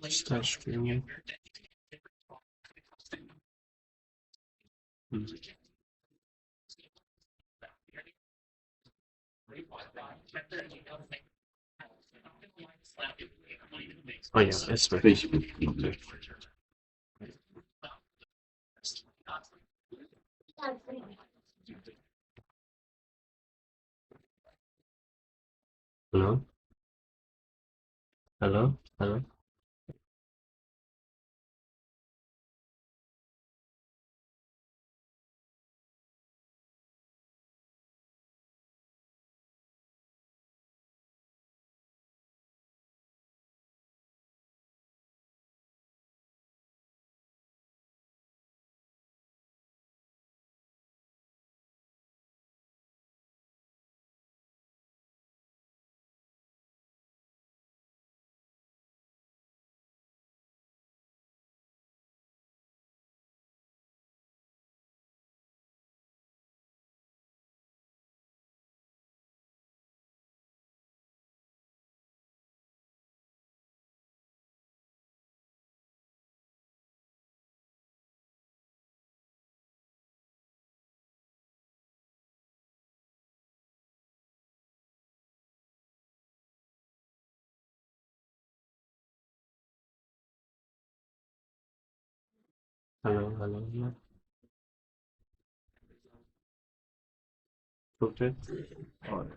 Start streaming. Hmm. Oh yeah, it's my Facebook. Okay. Hello? Hello? Hello? Hello? Hello? Hello? Okay. Alright.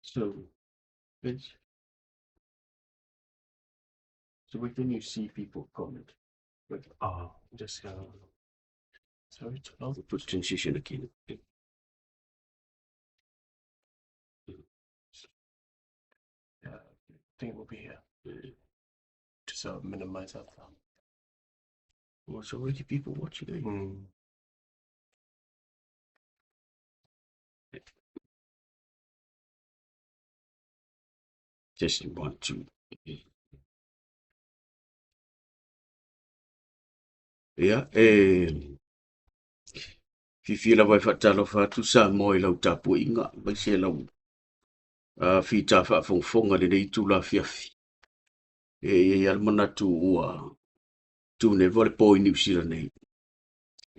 So, which, so where can you see people comment? Like, Oh, just sorry, 12. Put transition again. Yeah, I think it will be here. Just minimize that. Well, there's already people watching, eh? Testing 1, 2. Ia, e fiafia lava e faatalofa atu Samoa i lau tapuaiga, aemaise lau fita faafogafoga i lenei itula afiafi. E i ai lava le manatu ua tuneva le po i Niu Sila nei.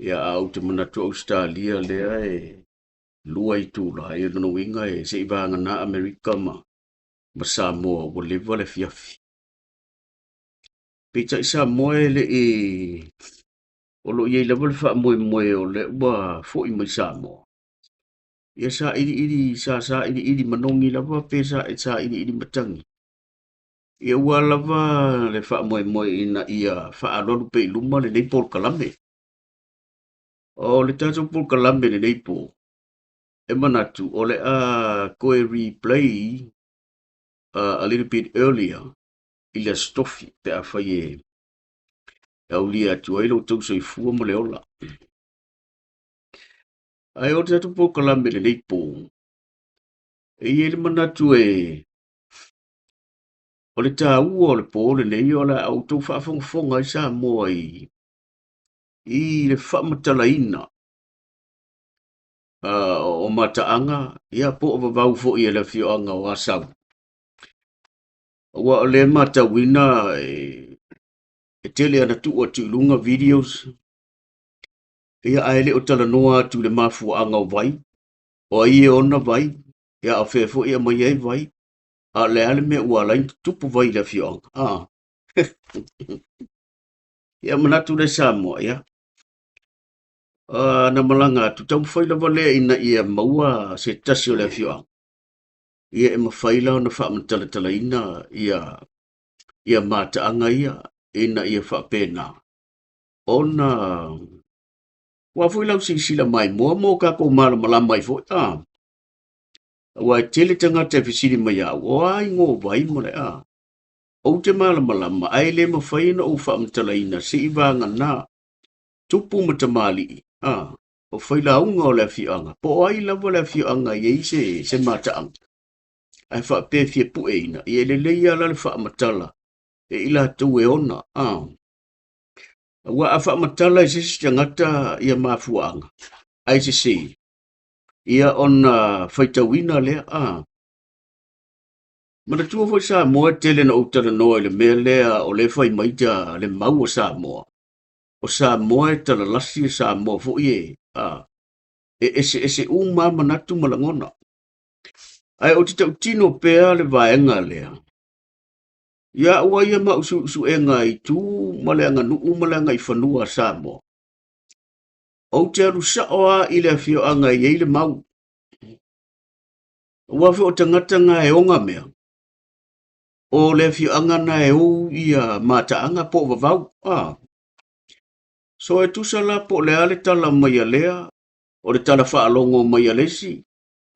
Ia, a ou te manatu Ausetalia lea e 2 itula, e lona uiga e se i vagana Amerika ma Samoa ua leva le afiafi. Peitai Samoa e le i o lo o i ai lava le faamoemoe o lea ua foi mai Samoa. Ia sa iliili, sa iliili manogi lava pe sa iliili matagi. Ia ua lava le faamoemoe ina ia faaalualu pea i luma lenei polokalame. O le tatou polokalame lenei po, e manatu o le a toe replay a little bit earlier i le Aso Tofi pe a fai e aulia atu ai lo outou soifua ma le ola. Ae o le tatou polokalame lenei po, e i ai le manatu e o le taua o le po lenei o le a outou faafogafoga ai Samoa i le faamatalaina o mataaga, ia po o vavau foi e le afioaga o Asau. Aua o lea matauina e tele ana tuu atu i luga videos, ia ae le o talanoa atu i le mafuaaga o vai, o ai e ona vai, ia o fea foi e aumai ai vai, a o le a le mea ua ala ai ona tutupu vai i le afioaga. Ia manatu le Samoa, ia. Na malaga atu, taumafai lava lea ina ia maua se tasi o le afioaga. Ia e mafai la ona faamatalatalaina ia mataaga ia ina ia faapena. Ona ua foi lau silasila mai moa mo kākou malamalama ai foi. Aua e tele tagata e fesili mai au, o a ingoa o vai ma le a. Ou te malamalama, ae le mafai ona ou faamatalaina se i vagana tupu ma tamalii, o failauga o le afioaga, po o ai lava le afioaga i ai se mataaga. Ae faapea fia pueina, ia e lelei lava la le faamatala e i latou e ona. Aua a faamatala e se isi tagata ia mafuaaga, ae sese, ia ona faitauina lea. Manatua foi Samoa e tele na ou talanoa i le mea lea o le fai mai ta le mau o Samoa. O Samoa e talalasi, e Samoa foi e, e eseese uma manatu ma lagona. Ae o te tautino pea le vaega lea. Ia ua ia ma usuusuega i tu ma le aganuu ma le agaifanua a Samoa. Ou te alu sao lava i le afioaga e i ai le mau. Aua foi o tagata ngā e onga mea. O le afioaga na e ou ia mataaga po o vavau. So e tusa la po o le a le tala mai a lea, o le tala faalogo mai a le isi,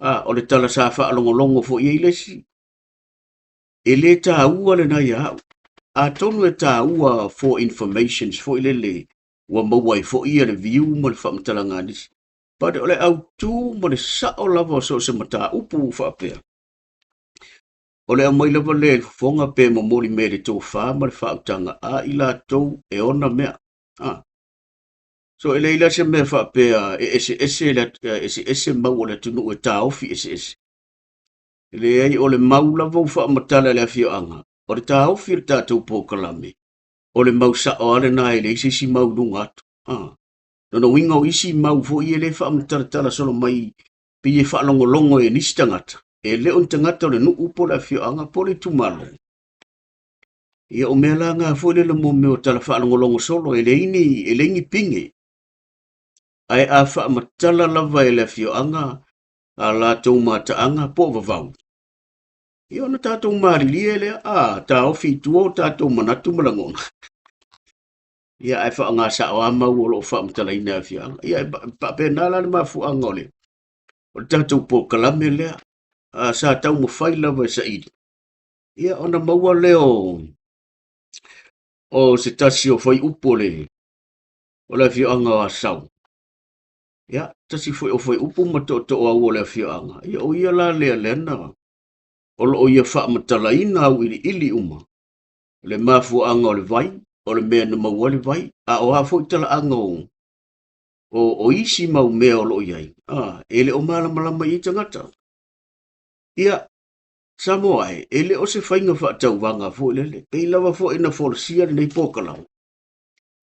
o le tala sa faalogologo foi ai le isi. E le tāua lena ia au. Atonu e tāua for informations foi lele ua maua ai foi ia le view ma le faamatalaga a nisi. But o le autū ma le sao lava o so o se mataupu faapea. O le aumai lava lea i le fofoga pe momoli mea i le tofa ma le faautaga a i latou e ona mea. So e leai la se mea faapea e eseese le eseese mau o le atunuu e taofi eseese. E leai o le mau lava ua faamatala e le afioaga, o le taofi o le tatou polokalame, o le mau sao lava lena e leai se isi mau i luga atu. Lona uiga o isi mau foi e le faamatalatala solo mai pei e faalogologo e nisi tagata, e le o ni tagata o le nuu po o le afioaga po o le itumalo. Ia o mea la ngā foi lele mo mea o tala faalogologo solo, e leai ni pine. Ae a faamatala lava e le afioaga a latou mataaga po o vavau, ia ona tatou malilie lea, a taofi i tua o tatou manatu ma lagona. Ia ae faaaoga sao lava mau o lo o faamatalaina e afioaga. Ia e faapena la le mafuaaga o le o le tatou polokalame lea. A, sa taumafai lava e saili, ia ona maua lea o o se tasi o fuaiupu o le o le afioaga o Asau. Ia, tasi foi o fuaiupu ma tootooau o le afioaga, ia o ia la lea lea na o lo o ia faamatalaina auiliili uma le mafuaaga o le vai, o le mea na maua ai le vai, a o a foi talaaga o, o, o isi mau mea o lo o i ai, a, e le o malamalama i ai tagata. Ia, Samoa e, e le o se faiga faatauvaga foi lele, pei lava foi na folasia lenei polokalame,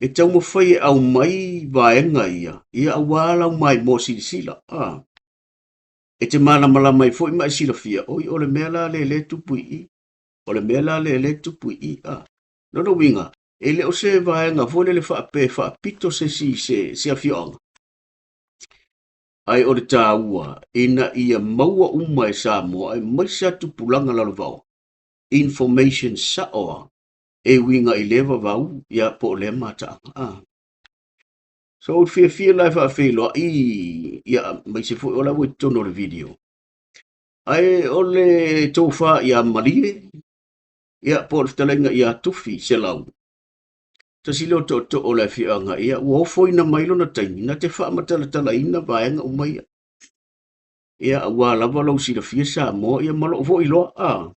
e taumafai e aumai vaega ia, ia aua lau maimoa silasila, a, e te malamalama ai foi ma e silafia, oi, o le mea la lea lea e tupu i i, o le mea la lea lea e tupu i i, a. Lona uiga, e le o se vaega foi lele faapea e faapito se isi i se, se afioaga, ae o le taua ina ia maua uma e Samoa aemaise lava tupulaga lalovaoa information sao lava e uiga i lea vavau ia po o lea mataaga. A. So ou te fiafia la e faafeiloai ia aemaise foi o la ua i totonu o le video. Ae o le tofa ia Malie ia po o le fetalaiga ia Tufi Selau. Tasi lea o tootoo o le afioaga ia ua ofoina mai lona taimi na te faamatalatalaina vaega uma ia. Ia aua lava lou silafia Samoa ia ma lou foi iloa. A.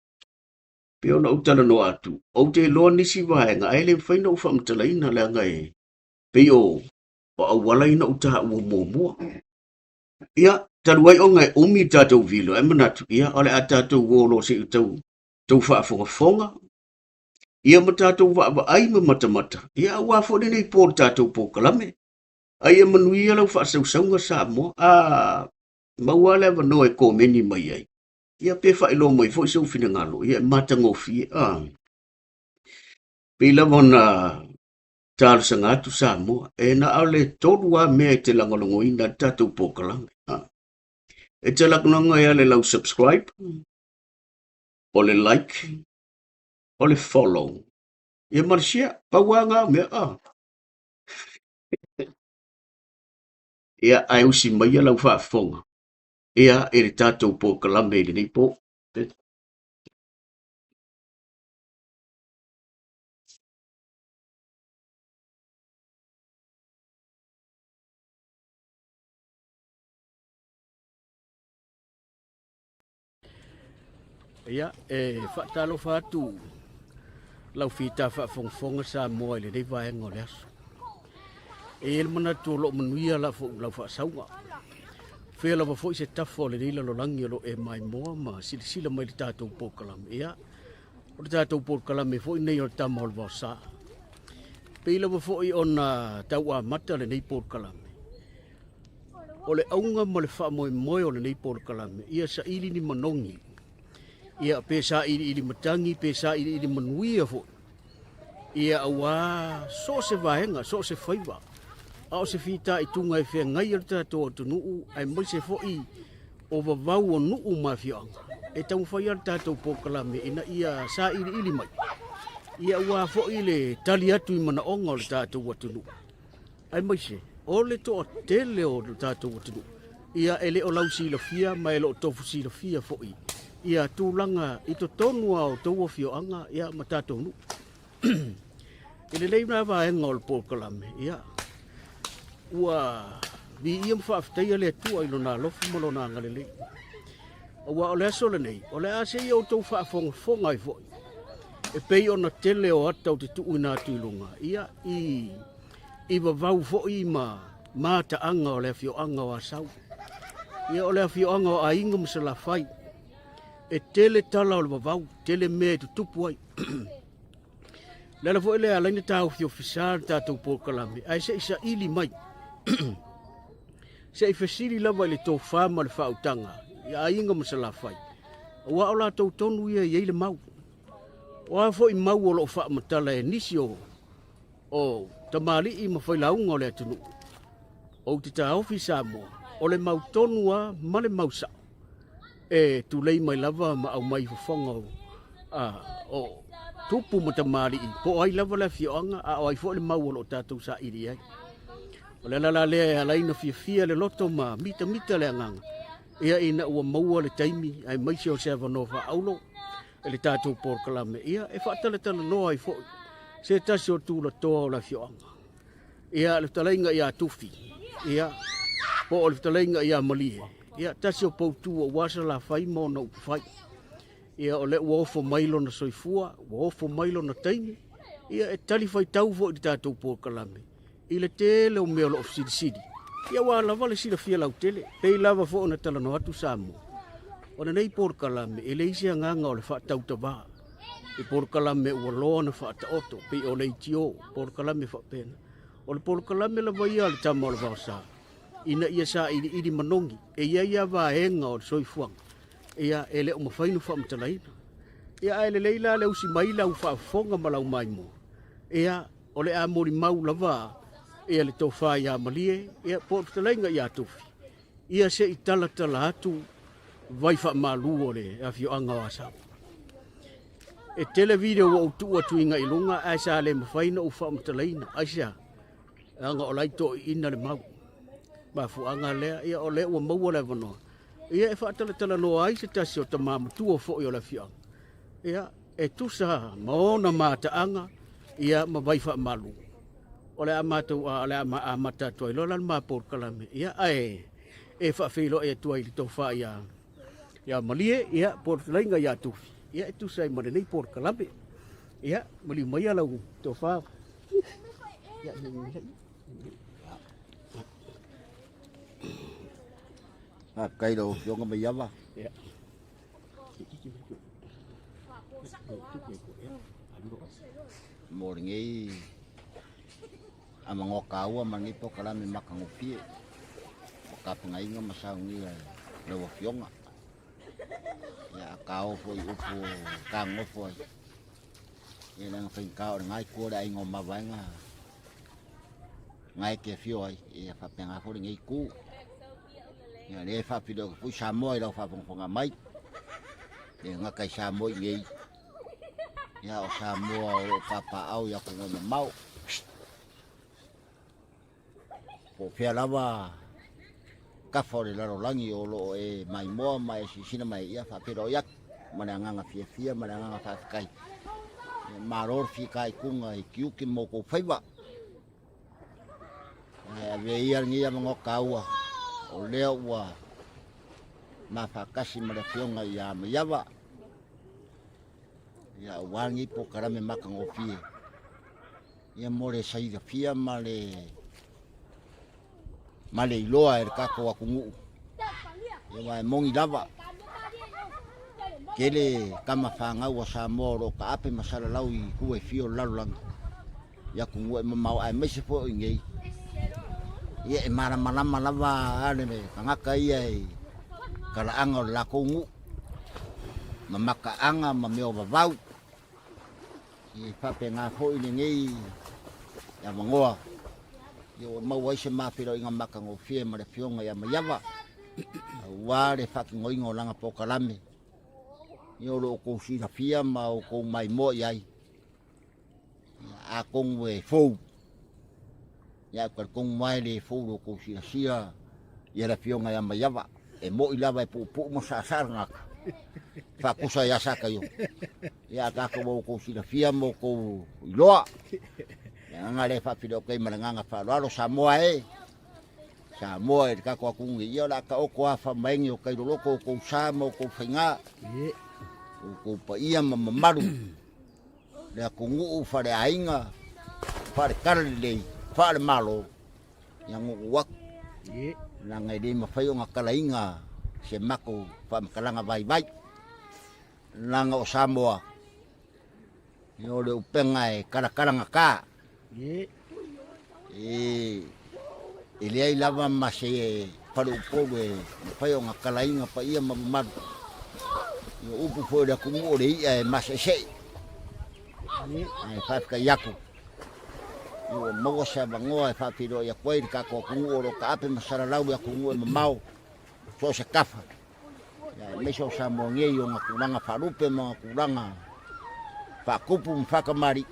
Pei ona ou talanoa atu, ou te iloa nisi vaega ae le mafai ona ou faamatalaina leaga e pei o o auala ia na ou taua muamua. Ia, talu ai ona e umi le tatou vilo, ae manatu, ia, o le a tatou o loa se i tau, tou faafogafoga, ia ma tatou vaavaai ma matamata, ia aua foi lenei po le tatou polokalame. A ia manuia lau faasausauga Samoa, a maua le avanoa e komeni mai ai, ia pe faailoa mai foi sou finagalo, ia e matagofie. A, pei lava ona talosaga atu Samoa, e na o le tolu lava mea e te lagolagoina ai le tatou polokalame. A, e te lagolago ai le lau subscribe, o le like, o le follow. Ia ma le share, pau lava na o mea. A. Ia, ae usi maia lau faafofoga ia i le tatou polokalame i lenei po. Ia, e faatalofa atu lau fita faafogafoga Samoa i lenei vaega o le aso. E i ai le manatu o lo o manuia la fo, lau faasauga. Fea lava foi se tafa o lenei lalolagi o lo o e maimoa ma silasila mai i le tatou polokalame. Ia, o le tatou polokalame foi nei o le Tama o le Vaosa. Pei lava foi ona tau amata lenei polokalame. O le auga ma le faamoemoe o lenei polokalame, ia saili ni manogi, ia pe sailiili matagi, pe sailiili manuia foi, ia aua so o se vaega, so o se faiva, a o se fitaituga e feagai ai le tatou atunuu, aemaise foi o vavau o nuu ma afioaga, e taumafai lava le tatou polokalame ina ia sailiili mai, ia aua foi le tali atu i manaoga o le tatou atunuu. Aemaise o le toatele o le tatou atunuu, ia e le o lausilafia ma e le o tofu silafia foi ia tulaga i totonu lava o outou afioaga ia ma tatou nuu. I lenei la vaega o le polokalame, ia ua viia ma faafetaia le Atua i lona alofa ma lona agalelei. Aua o le aso lenei, o le a se i outou faafogafoga ai foi, e pei ona tele o ata ou te tuuina atu i luga, ia i i vavau foi ma mataaga o le afioaga o Asau. Ia o le afioaga o Aiga ma Salafai. E tele tala o le vavau, tele mea e tutupu ai. Le ala foi lea ala ai ona taofiofisa le tatou polokalame, ae se i saili mai. Se i fesili lava i le tofa ma le faautaga i Aiga ma Salafai, aua o latou tonu ia e i ai le mau. O a foi mau o lo o faamatala e nisi o o tamalii ma failauga o le atunuu. Ou te taofi Samoa, o le mau tonu lava ma le mau sao e tulei mai lava ma aumai i fofoga o, a, o tupu ma tamalii, po o ai lava le afioaga, a o ai foi le mau o lo o tatou saili i ai. O le ala la lea e ala ai ona fiafia le loto ma mitamita le agaga, ia ina ua maua le taimi aemaise o se avanoa faaauro e le tatou polokalame, ia e faatalatalanoa ai foi se tasi o tulatoa o le afioaga. Ia, le fetalaiga ia Tufi, ia, po o le fetalaiga ia Malie, ia, tasi o poutu aua Salafai ma ona upufai. Ia, o lea ua ofo mai lona soifua, ua ofo mai lona taimi, ia, e talifuaitau foi i le tatou polokalame, i le tele o mea o lo o fesilisili, ia aua lava le silafia lautele, pei lava foi ona talanoa atu Samoa. O lenei polokalame, e leai se agaga o le faatautavā i polokalame ua loa ona faataoto, pei o leitio, polokalame faapena. O le polokalame lava ia a le tama o le vaosa, ina ia sailiili manogi, e i ai lava vaega o le soifuaga, ia e le o mafai ona faamatalaina. Ia ae lelei la le usi mai lau faafofoga ma lau maimoa, ia O le a molimau lava ia le tofa ia Malie, ia po o le fetalaiga ia Tofi, ia se i talatala atu vai faamalu o le afioaga o Asau. E tele video ua ou tuu atu i luga ae sa le mafai ona ou faamatalaina. Aisea? Leaga o la e toeaiina le mau. Mafuaaga lea, ia o lea ua maua le avanoa, ia e faatalatalanoa ai se tasi o tama matua foi o le afioaga. Ia, e tusa ma ona mataaga ia ma vai faamalu. O le a matou o le a amata atu ai loa la le ma polokalame ia ae e faafeiloai atu ai i le tofa ia ia Malie ia po o le fetalaiga ia Tufi ia e tusa ai ma lenei polokalame. Ia maliu maia lau tofa. Ia, Faafetai i lau Afioga Maiava. Ia. Mo lenei avanoa taua ma lenei polokalame matagofie ua tapenaina ma saunia e lau Afioga. Ia a taoa foi i upu o Taganofo ai, ia leaga faigata o lena itu o le aiga o Mavaega na e te afio ai, ia faapena foi lenei itu. Ia lea e faafeiloai atu foi Samoa i lau faafogafoga mai, e le gata i Samoa i inei, ia o Samoa o lo o papaaao i atunuu e mamao. Po o fea lava tafa o le lalolagi o lo o e maimoa ma e silasila mai, ia faafeiloai atu ma le agaga fiafia ma le agaga faafetai. Ia malo le fitaituga i tiute ma outou faiva. Ae avea ia lenei avanoa taua o lea ua mafaatasi ma le Afioga ia Maiava ia aua lenei polokalame matagofie ia mo le sailafia ma le ma le iloa e le tatou atunuu. Ia aua e moni lava, tele tama fanau a Samoa o lo o taape ma salalau i tua e fia o le lalolagi i atunuu e mamao aemaise foi o i inei. Ia e malamalama lava a le tagata ia i talaaga o le latou nuu ma mataaga ma mea o vavau. E faapena foi lenei avanoa ua maua ai se mafeiloaiga matagofie ma le Afioga ia Maiava aua le faatinoina o lana polokalame o lo o outou silafia ma outou maimoa i ai. Atonu e fou, ae ou te talitonu lava e le fou lo outou silasila i le Afioga ia Maiava. E moni lava e puupuu ma saasaa le tagata, faatusa ia Sataio. Ia a tatou ua outou silafia ma outou iloa. Le agaga lea e faafeiloai atu ai ma le agaga faaaloalo, Samoa e, Samoa e le tatou atunuu nei, ia o le a taoto lava faamaene o tai loloto outou sa ma outou faiga, outou paia ma mamalu, le atunuu, faleaiga, faale-talalelei, faale-Malo. Ia gugu atu, leaga e le mafai ona talaina se matou faamatalaga vaivai, leaga o Samoa, ia o le upega e talatalagata, e leai lava ma se faleupolu e mafai ona talaina paia ma mamalu. Ia o upu foi o le atunuu o le i'a e mase'ese'e. Ae faafetai atu. Ia ua maua se avanoa e faafeiloai atu ai le tatou atunuu o lo o taape ma salalau i atunuu e mamao so o se tafa, ia aemaise o Samoa nei i ona tulaga faalupe ma ona tulaga faatupu ma faatamalii.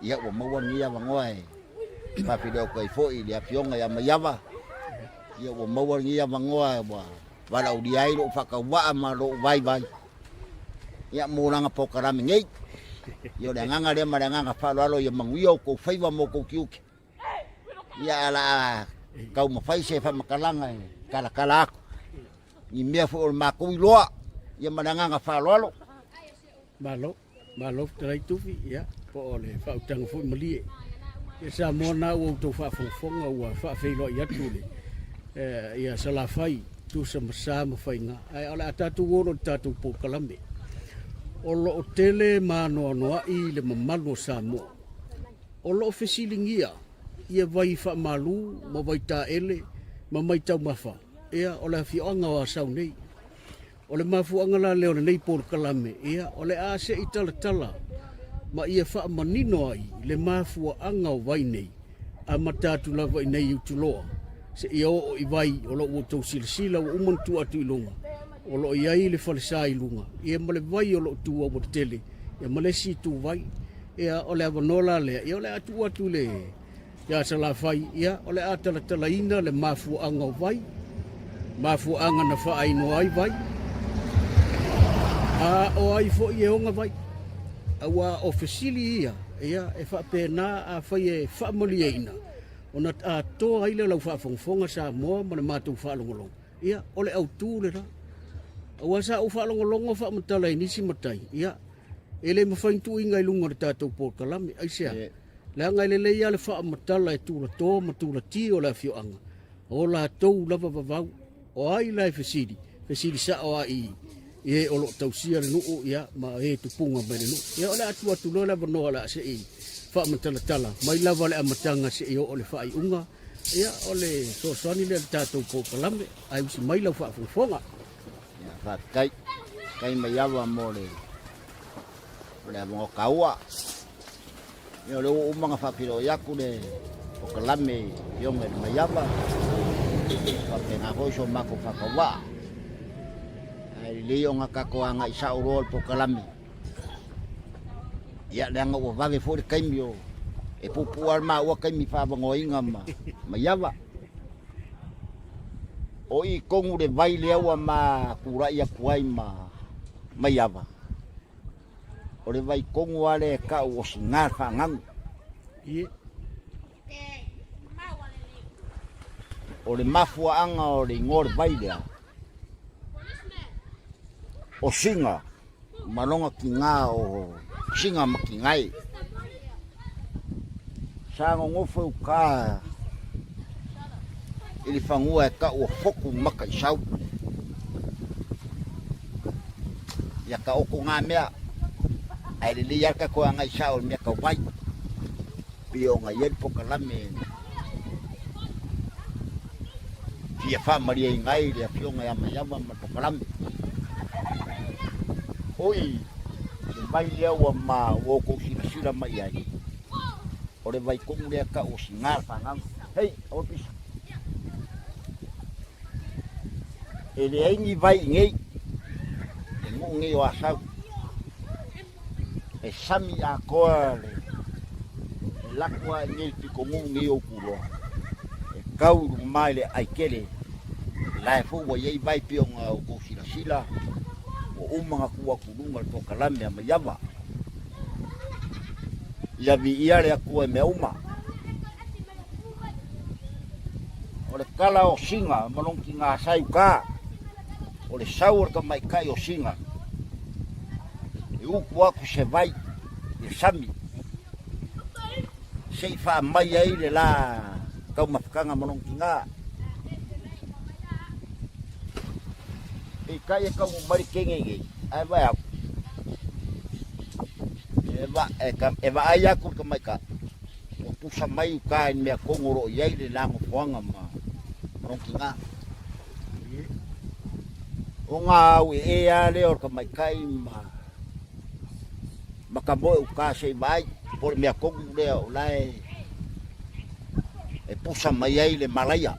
Ia ua maua lenei avanoa e faafeiloai atu ai foi i le Afioga ia Maiava. Ia ua maua lenei avanoa ua valaaulia ai lou faatauvaa ma lou vaivai ia mo lana polokalame nei. Ia o le agaga lea ma le agaga faaaloalo ia manuia outou faiva ma outou tiute. Ia ae o le a taumafai se faamatalaga e talatala atu ni mea foi o le matou iloa ia ma le agaga faaaloalo. Malo. Malo fetalai Tufi, ia, po o le faautaga foi malie. Ia Samoa na ua outou faafogafoga ua faafeiloai atu le eh, ia Salafai tusa ma sa ma faiga, ae o le a tatou o loa i le tatou polokalame. O lo o tele ma anoanoai le mamalu o Samoa. O lo o fesiligia ia vai faamalu ma vai taele ma mai taumafa, ia o le afioaga o Asau nei. O le mafuaaga la lea o lenei polokalame, ia, o le a se i talatala ma ia faamanino ai le mafuaaga o vai nei, amata atu lava i nei i Utuloa seia oo i vai o lo o ua outou silasila ua uma ona tuu atu i luga, o lo o i ai le falesa i luga, ia ma le vai o lo o tu aualatele, ia ma le isi ituvai. Ia, o le avanoa la lea, ia o le a tuu atu i le Ia Salafai, ia, o le a talatalaina le mafuaaga o vai, mafuaaga na faainoa ai vai, a o ai foi e oga vai. Aua o fesili ia, ia, e faapena afai e faamalieina, ona atoa ai lea o lau faafogafoga Samoa ma le matou faalogologo, ia, o le autu lena. Aua sa ou faalogologo faamatala i nisi matai, ia, e le mafai ona tuuina i luga o le tatou polokalame. Aisea? Leaga e lelei lava le faamatala e tulato ma tulati o le afioaga, o latou lava vavau. O ai la e fesili? Fesili sao lava i e o lo o tausia le nuu ia, ma e tupuga mai le nuu. Ia o le a tuu atu loa le avanoa o le a se i faamatalatala mai lava le amataga seia oo i le faaiuga. Ia o le fesoasoani lea i le tatou polokalame, ae usi mai lau faafogafoga. Ia, faafetai. Faafetai Maiava mo le o le avanoa taua. Ia o lea ua uma ona faafeiloai atu le polokalame i Afioga i le Maiava, faapena foi so matou faatauvaa. Ae lelei ona tatou agai sao loa i le polokalame. Ia leaga ua vave foi le taimi o e puupuu lava le maua taimi faaavanoaina ma Maiava. O i tonu le vai lea ua ma tulai atu ai ma Maiava, o le vai tonu lava lea e tau o Siga Faaganu. O le mafuaaga o le igoa o le vai lea, o Siga ma lona tiga o Siga ma Tigae. Sa nonofo i uta i le fanua e tau o Fotu Mataisau. Ia taoto nā mea, ae lelei lava le tatou agai sao i le mea tau vai, pei ona i ai le polokalame fia faamalieina ai le Afioga ia Maiava ma le polokalame. Oi, le vai lea ua ma ua outou silasila mai i ai, o le vai tonu lea tau o Siga le fanau. Hei, aua pisa. E leai ni vai i nei, le nuu nei o Asau. E sami atoa le laku lava i nei le pitonuu nei o Utuloa, e tau i luga mai le aai tele, la e foi ua i ai vai pei ona outou silasila, ua uma ona tuu atu i luga le polokalame a Maiava. Ia viia le Atua i mea uma. O le tala o Siga ma lona tiga sa i uta, o le sau o le tamaitai o Siga e upu atu se vai i le sami se i faamai ai le la taumafataga ma lona tiga. Peitai e taunuu mai le kene nei, ae vae atu, e vaai atu le tamaitai, Ua tusa mai uta i le mea tonu o lo o i ai le la nofoaga ma lona tina. O na au ee lava lea o le tamaitai ma ma ka moe uta se i vaai po o le mea tonu lea o la e. E pusa mai ai le malaia.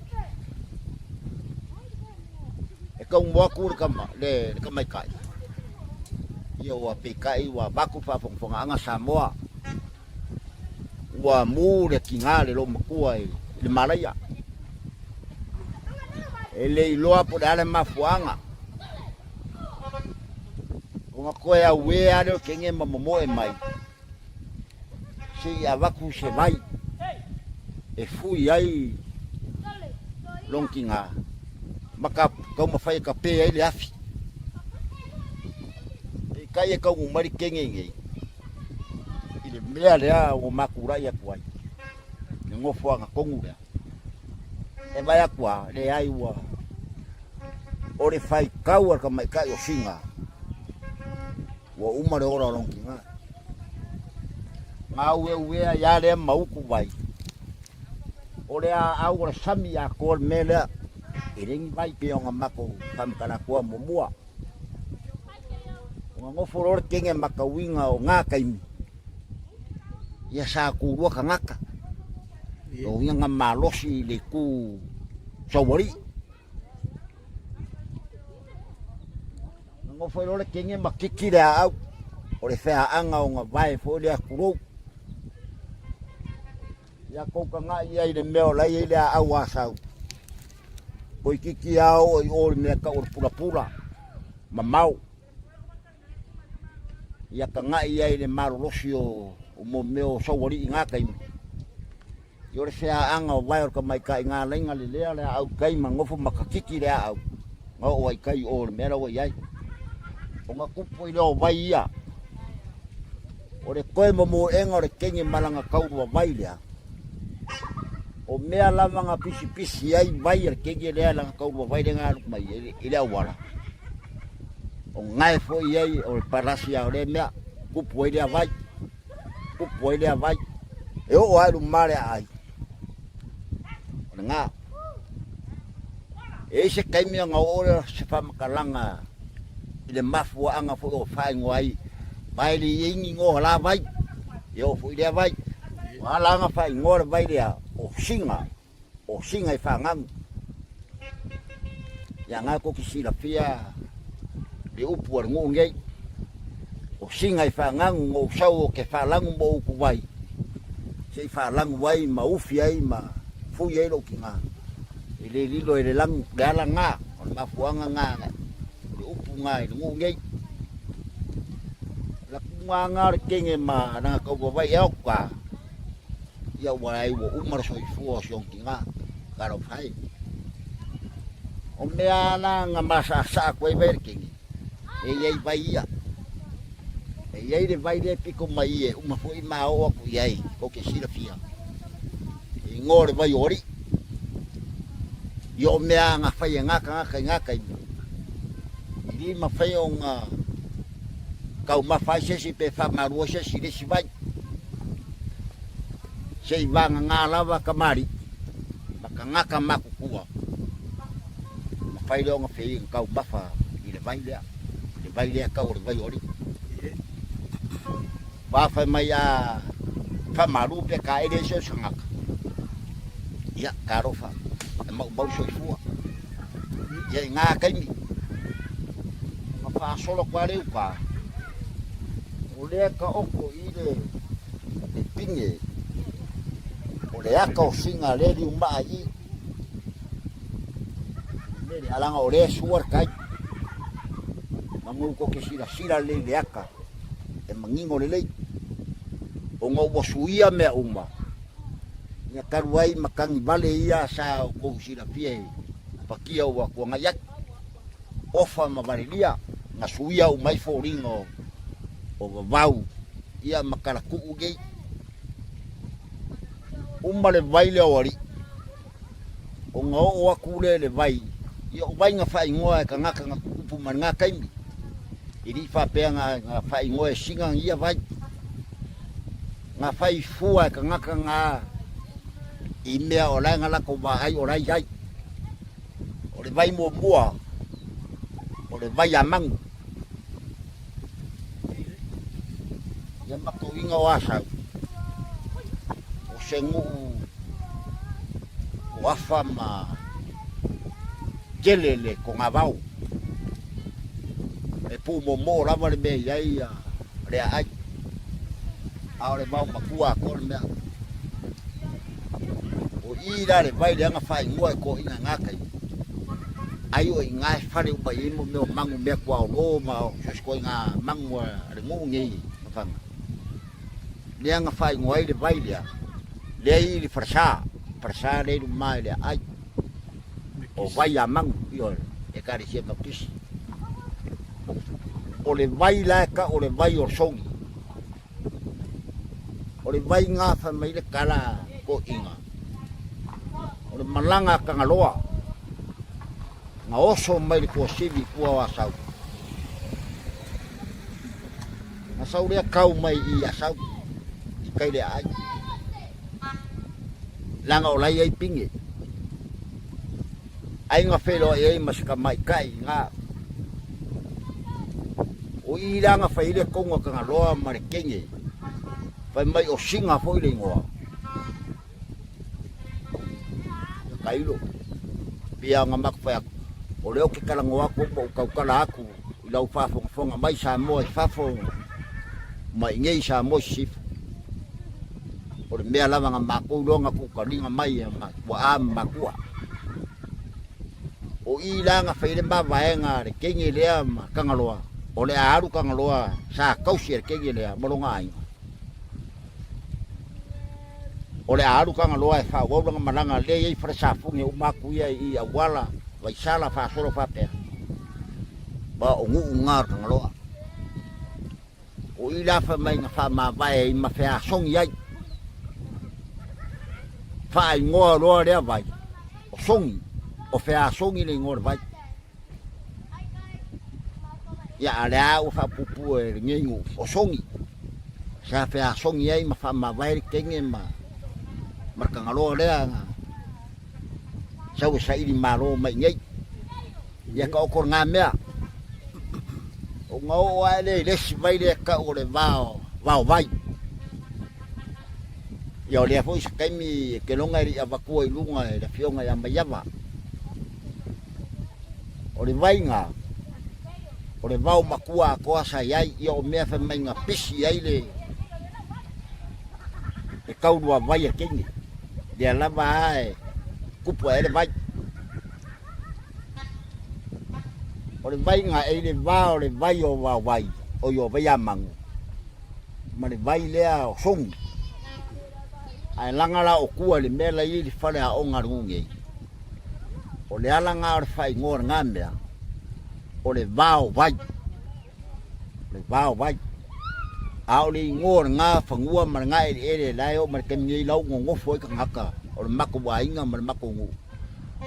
E kaumo atu le kama, le, le tamaitai. Ia ua peitai ua avatu faafogafogaaga Samoa. Ua mu le tiga le loomatua i le malaia. E le iloa po o le a le mafuaaga. Ona toe auē lava lea o le kenge ma momoe mai se i avatu se vai e fui ai lona tiga ma taumafai e tape ai le afi. Peitai e taunuu mai le kenge nei i le mea lea ua matulai atu ai, le nofoaga tonu lea. E vaai atu lava, leai ua o le faitau a le tamaitai o Sina, ua uma le ola o lona tina. Gaueuea ai lava lea ma utu vai, o le aau o le sami atoa le mea lea, e leai ni vai pei ona matou faamatala atu muamua. Ona nofo loa le kene matauina o na taimi, ia sa tulua tagata, lona uiga na malosi i le itu saualii. Na nofo ai loa le kene ma kiki le aau, o le feaaga o na vae foi lea tulou. Ia kou tagai ai i le mea o la e i ai le aau a Asau. Toeitiiti lava oo i o i le mea e tau o le pulapula, mamao. Ia tagai ai i le malolosi o mea o saualii i na taimi. Ia o le feaaga o vae o le tamaitai na ala ai ona lelea le aau i tai ma nofo ma tatiti le aau, na oo ai i tai i o i le mea la ua i ai. Ona tupu ai lea o vai ia. O le toe momoega o le kenge ma lana taulua vai lea, o mea lava na pisipisi ai vai a le kenge lea lana taulua vai lea na alu mai ai i le auala, o gae foi ai o le palasi lava o lea mea, tupu ai lea vai, tupu ai lea vai, e oo lava i luma le aai, o lena. E i ai se taimi ona oo lea o se faamatalaga i le mafuaaga foi o faaigoa ai vai le i ai ni igoa o la vai, e oo foi i lea vai. Ua ala ona faaigoa le vai lea o Singa, o Singa i Fagagu. Ia na tou te silafia le upu a le nuu nei, o Singa i Fagagu na ou sau ou te faalagu ma ou utuvai, se i faalagu ai ma ufi ai ma fui ai lou tina. E le lilo e le lagu, le ala na, o le mafuaaga na, o le upu na i le nuu nei. La tugāgā o le kenge ma lana taua vai e oka, ia ua ai ua uma le soifua o si ona tina, talofa e. O mea la na masaasa atu ai vai le kenge, e i ai vai ia. E i ai le vai lea e pito mai e uma foi ma oo atu i ai, tou te silafia. E igoa o le vai o alii. Ia o mea na fai e ngā tagata i ngā taimi, i le mafai ona taumafa ai se isi pe faamalu ai se isi i le isi vai. Se i vagagā lava kamali'i ma tagata matutua, mafai lea ona fei taumafa i le vai lea, le vai lea tau o le vai o alii. Ua fai mai a faamalu pe taele ai se o se tagata, ia, talofa, e maumau le soifua. Ia i ngā taimi, ona faasolo atu lava lea i uta, o lea taoto i le le pine o le ata o Singa lea e liumaa i i. Le leaga o lea e sua le tai. Manu tou te silasila lelei i le ata. e manino lelei, ona ua suia mea uma, ia talu ai matagi vale ia sa outou silafia i fatia ua tuanai atu, ofa ma valelia, na suia uma ai foliga o vavau ia ma talatuu nei. Uma le vai lea o alii, ona oo atu lea i le vai, ia o vai na faaigoa e tagata na tutupu mai lena taimi, e le i faapea na faaigoa e Sina ia vai. Na fai fua e tagata na i mea o la e na latou vaai o la e i ai. O le vai muamua, o le vai a manu. Ia matauina o Asau, o se nuu. Toafa ma tele le togavao. E puumomoo lava le mea e i ai le aai, a o le vao matua atoa le mea. O i la le vai leaga faaigoa e toeaiina i na taimi, ai o i ina e fale uma i ai mo mea o manu, mea tuaolo ma so o se ituaiga manu a le nuu nei o Faga. Lea na faaigoa ai le vai lea, lea e i le falesa, falesa lea i luma i le aai, o vai a manu, ioe, Ekalesia Metotisi. O le vai la e tau o le vai o Sogi. O le vai na fai mai le tala a toeaiina, o le malaga a Tagaloa, na oso mai le tuasivi i tua o Asau. Na sau lea kau mai i Asau, i kai le aai. Leaga o la e i ai pine. Ai na feiloai ai ma se tamaitai i ina. O i la na fai ai le kouga Tagaloa ma le teine, fai mai o Sina foi le igoa. Ia tailo. Pei ona matou fai atu, o lea ou te talanoa atu ma ou tautala atu i lau faafogafoga mai Samoa i fafo ma i inei i Samoa i sisifo. O le mea lava na matou iloa na tuutaliga mai e tuaa ma matua. O i la na fai ai le mavaega a le teine lea ma Tagaloa, o le a alu Tagaloa sa tausi e le teine lea ma lona aiga. O le a alu Tagaloa e faaauau lana malaga lea e i ai falesafune uma atu ia i auala, Vaisala, faasolo faapea. Ma o nuu na o Tagaloa. O i la fai mai na faamavae ai ma feasogi ai. Faaigoa loa lea vai, o Sogi, o Feasogi le igoa o le vai. Ia, a o lea lava ua faapuupuu e lenei nuu, o Sogi. Sa feasogi ai ma faamavae le teine ma le Tagaloa lea na sau e saili malo mai i inei. Ia taoto lena mea. Ona oo ae lea i le isi vai lea e tau o le va o vai. Ia o lea foi se taimi e te loga e le i avatua i luga e le afioga ia Maiava. O le vai na, o le vao matua atoa sa i ai, ia o mea fai mai na pisi ai le le taulua vai a teine. Lea lava a e tupu ae le vai. O le vai na e i le va o le vai o Vaovai, oi o Vaiamanu, ma le vai lea o Sogi. Ae laga la o tua i le mea la e i ai le fale aoga a le nuu nei. O le ala na o le faaigoa o lena mea, o le vao vai. O le vao vai. A o le igoa o lena fanua ma lena eleele la e oo mai le taimi nei la ua nonofo ai tagata o le matou aiga ma le matou nuu,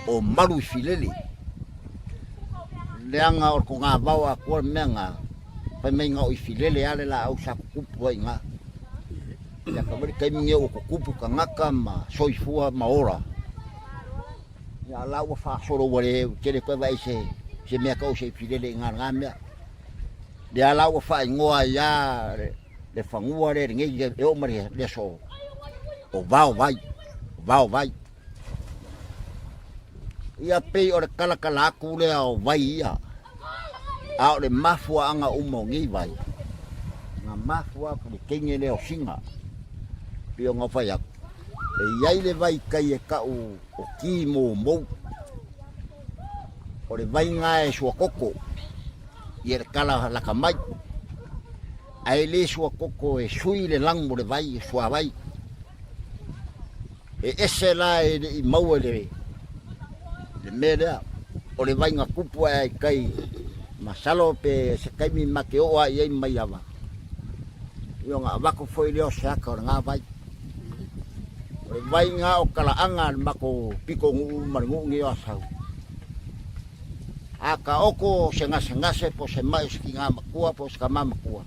o Maluifilele. Leaga o le togavao atoa le mea lena, fai mai na o Ifilele lava le laau sa tutupu ai i ina. Ia ka mai le taimi lenei ua tutupu tagata ma soifua ma ola. Ia la ua faasolo ua le tele toe vaai se se mea tau se Ifilele i ina lena mea. Lea la ua faaigoa ai lava le fanua lea lenei e oo mai le aso o Vaovai, Vaovai. Ia pei o le talatala atu lea o vai ia, a o le mafuaaga uma o nei vai, na mafua atu i le teine lea o Sina. Pei ona fai atu, e i ai le vai kai e tau o Kimomou, o le vai na e suakoko ia le tala laka mai, ae le suakoko e sui le lanu o le vai, e suavai. E ese la e le i maua i le mea lea, o le vai na tupu ae ai kai, masalo pe se taimi ma te oo lava i ai Maiava, ia ona avatu foi lea o se ata o lena vai. O le vai na o talaaga a le matou pitonuu ma le nuu nei o Asau. A taoto se gasegase po o se mai o se tina matua po o se tama matua,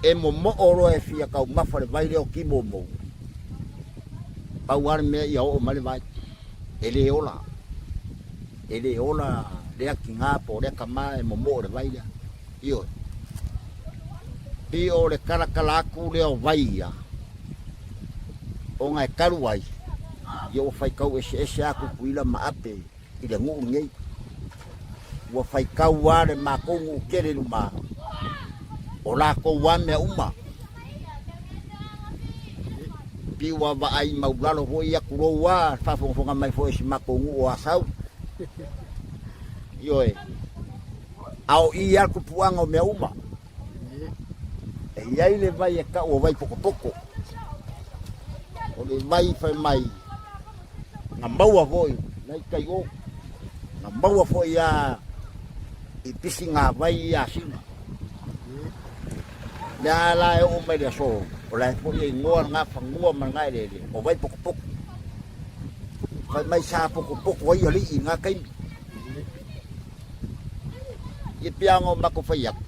e momoo loa e fia taumafa le vai lea o Kimomou, pau lava le mea ia oo mai le vai, e le ola, e le ola lea tina po o lea tama e momoo i le vai lea. Ioe. Pei o le talatala atu lea o vai ia, ona e talu ai, Ia ua faitau eseese lava Tutuila ma Ape i le nuu lenei. Ua faitau lava le matou nuu tele i luma, o latou lava mea uma. Pei ua vaai maulalo foi ia tulou lava le faafogafoga mai foi a si matou nuu o Asau. Ioe. A o i lava le tupuaga o mea uma. E i ai le vai e tau o vai potopoto. O le vai fai mai na maua foi nai tai o. Na maua foi a i pisi ngā vai i Asina. Mea la e oo mai le aso, o la e foi e igoa ngā fanua ma ngā eleele, o vai potopoto. Fai mai sa potopoto ai alii i ngā taimi. I pea ngo makou fai atu.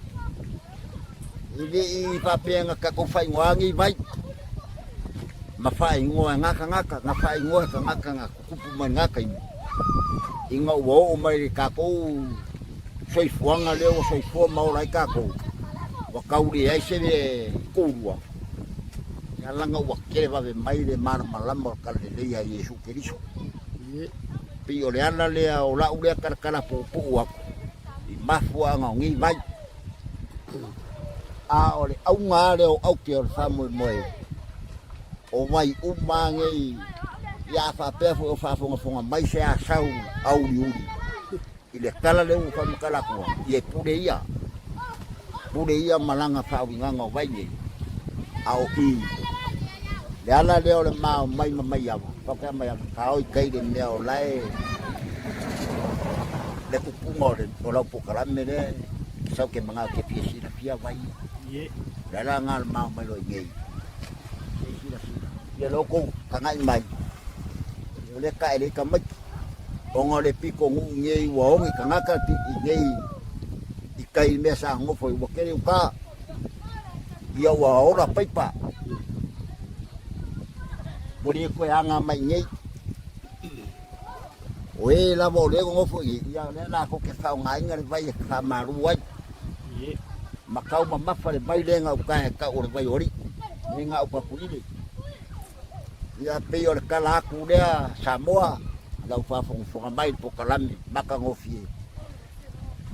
I le i faapea nga tatou faaigoa nei vai ma faaigoa e nga tagata, nga faaigoa e tagata nga tutupu mai nga taimi ina ua oo mai le tatou soifuaga lea ua soifua ma ola ai tatou, ua tau leai se koulua, ia laga ua tele vave mai le malamalama o le Talalelei a Iesu Keriso. Pei o le ala lea o lau lea talatala puupuu atu i mafuaaga o nei vai. A o le auga lava lea o aute o le faamoemoe, o vai uma lava nei, ia a faapea foi o faafogafoga mai se asau auliuli i le tala lea ua faamatala atua, ia e pule ia, pule ia ma lana faauigaga o vai nei. A o i le ala lea o le ma o mai ma Maiava, faapea Maiava, taoi kai le mea o la e le tupuga o, le, o lau polokalame lea sau ke mangao ke fia silafia vai ia. Le ala ngā le mao mai loi nei. Ke silasila. Ia lo kou tangai mai. O le ka ele ka mai. Ona o le piko nuu nei ua ogi tagata i nei i kai i mea sa nofo i ua kele uka. Ia ua ola paipa. Ua le koe aga mai nei. O e lava o le nofo i ia lea latou ke faaaogaina le vai e faamalu ai. Ma tau mamafa le vai lea gauta e tau o le vai o alii. Le gauta kuile. Ia pei o le tala atu lea Samoa, lau faafogafoga mai i le polokalame matagofie.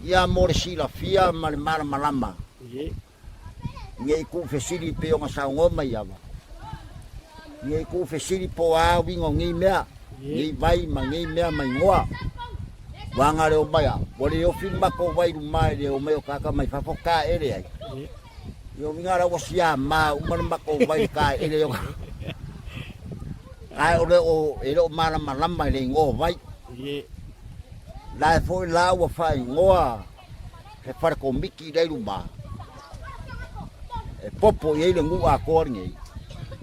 Ia mo le silafia ma le malamalama ne i tuufesili pei ona saunoa mai ava, ne i tuufesili po o a uiga o nei mea, nei vai ma nei mea ma igoa. Ua aga le omai a, ua le ofi le matou vai i luma i le omai o tagata mai fafo taele ai. Ia uiga la ua siama uma le matou vai i taele o. Ae o le o e le o malamalama i le igoa o vai. La e foi la ua faaigoa he fale komiti i luma e popo i ai le nuu atoa lenei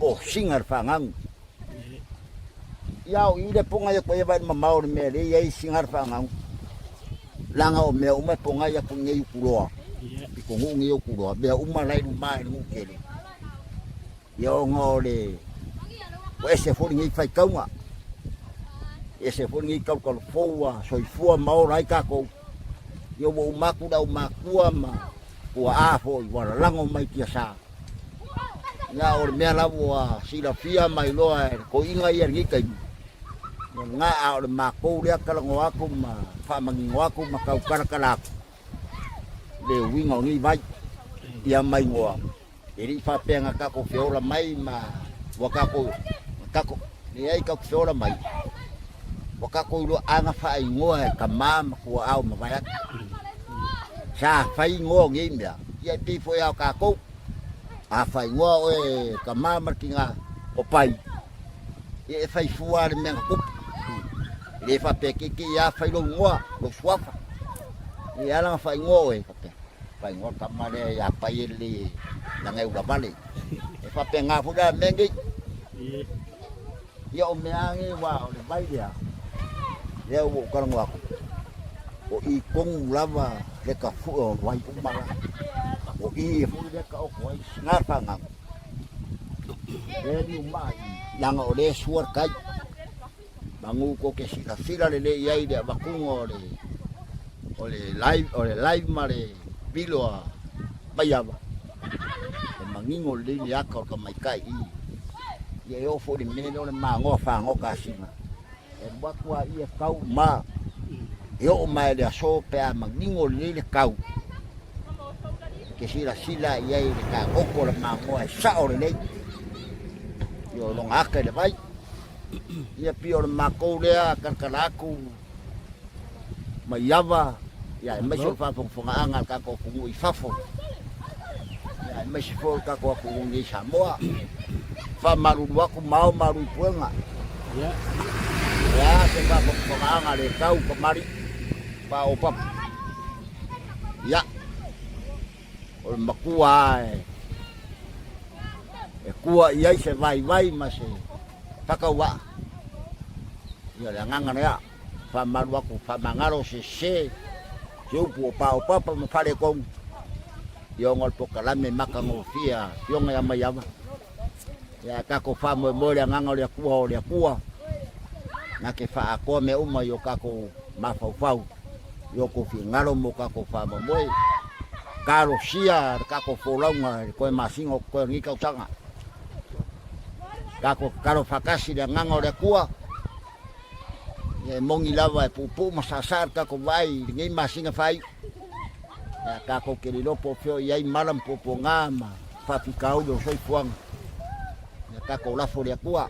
o Singa le Faagagu. Ia o i le ponga ia koe vai mamao le mea le i ai Singa le Faagagu. Langa o mea uma e ponga ia ku nei ukuloa. I ko nuu nei ukuloa. Mea uma lai luma e nuu tele. Ia ona o le ua ese foi lenei faitauga, ese foi lenei talutalufou ua soifua ma ola ai tatou. Ia ua uma atu le aumatua ma tuaa foi ua lalago mai tiasa. Ia o le mea lava ua silafia ma iloa e le toeaina ia i lenei taimi, ia lena a o le matou lea talanoa atu ma faamanino atu ma tau talatala atu le uiga o nei vai ia ma igoa. E le i faapea na tatou feola mai ma ua tatou, na tatou, leai tatou feola mai, ua tatou iloa a na faaigoa e tama ma tuaau ma vae atu. Sa fai igoa o nei mea, ia e pei foi a o tatou, a faaigoa oe e tama ma le tina o Pai, ia e fai fua le mea na tupu. E le faapea keikei a fai lou igoa, lou suafa. E ala na faaigoa oe, faapea. Faaigoa tama lea ia Pai e lelei leaga e ula vale. E faapena foi la mea nei. Ia o mea nei aua o le vai lea, lea ua ou talanoa atu, o i tonu lava le tafue o vai uma la. O i foi lea taoto ai singa fanau. Lea liu maa i, leaga o lea e sua le tai. Manu tou te silasila lelei i ai i le avatuga o le o le live o le live ma le pilo a Maiava, e manino lelei le ata o le tamaitai i. Ia e oo foi i le mea lea o le magoa fagoka asina. E alu atu a ia kau ma e oo mai le aso pe a manino lelei le kau. E te silasila i ai i le tagoto o le magoa e sao lelei. Ia o lona ata i le vai. Ia pei o le matou lea talatala atu Maiava, ia aemaise o le faafogafogaaga a le tatou atunuu i fafo, ia aemaise foi o le tatou atunuu nei i Samoa. Faamalulu atu ma ao malu i puega. Ia. O le a se faafogafogaaga le tau kamali'i paopapa. Ia, o le matua lava e tua i ai se vaivai ma se fatauvaa. Ia o le agaga lea, faamalu atu, faamagalo se sese, se upu o paopapa ma faaletonu, ia ona o le polokalame matagofie a Afioga ia Maiava. Ia ae tatou faamoemoe i le agaga o le Atua, o le Atua na te faaatoa mea uma i o tatou mafaufau, i o tou finagalo ma o tatou faamoemoe. Talosia le tatou folauga i le toe masina o totoe o lenei tausaga. Tatou tatalo faatasi i le agaga o le Atua, ia e moni lava e puupuu ma saasaa le tatou vaai i lenei masina faaiu. Ia tatou te le iloa po o fea o i ai mala ma puapuaga ma faafitauli o le soifuaga. Ia tatou lafo i le Atua.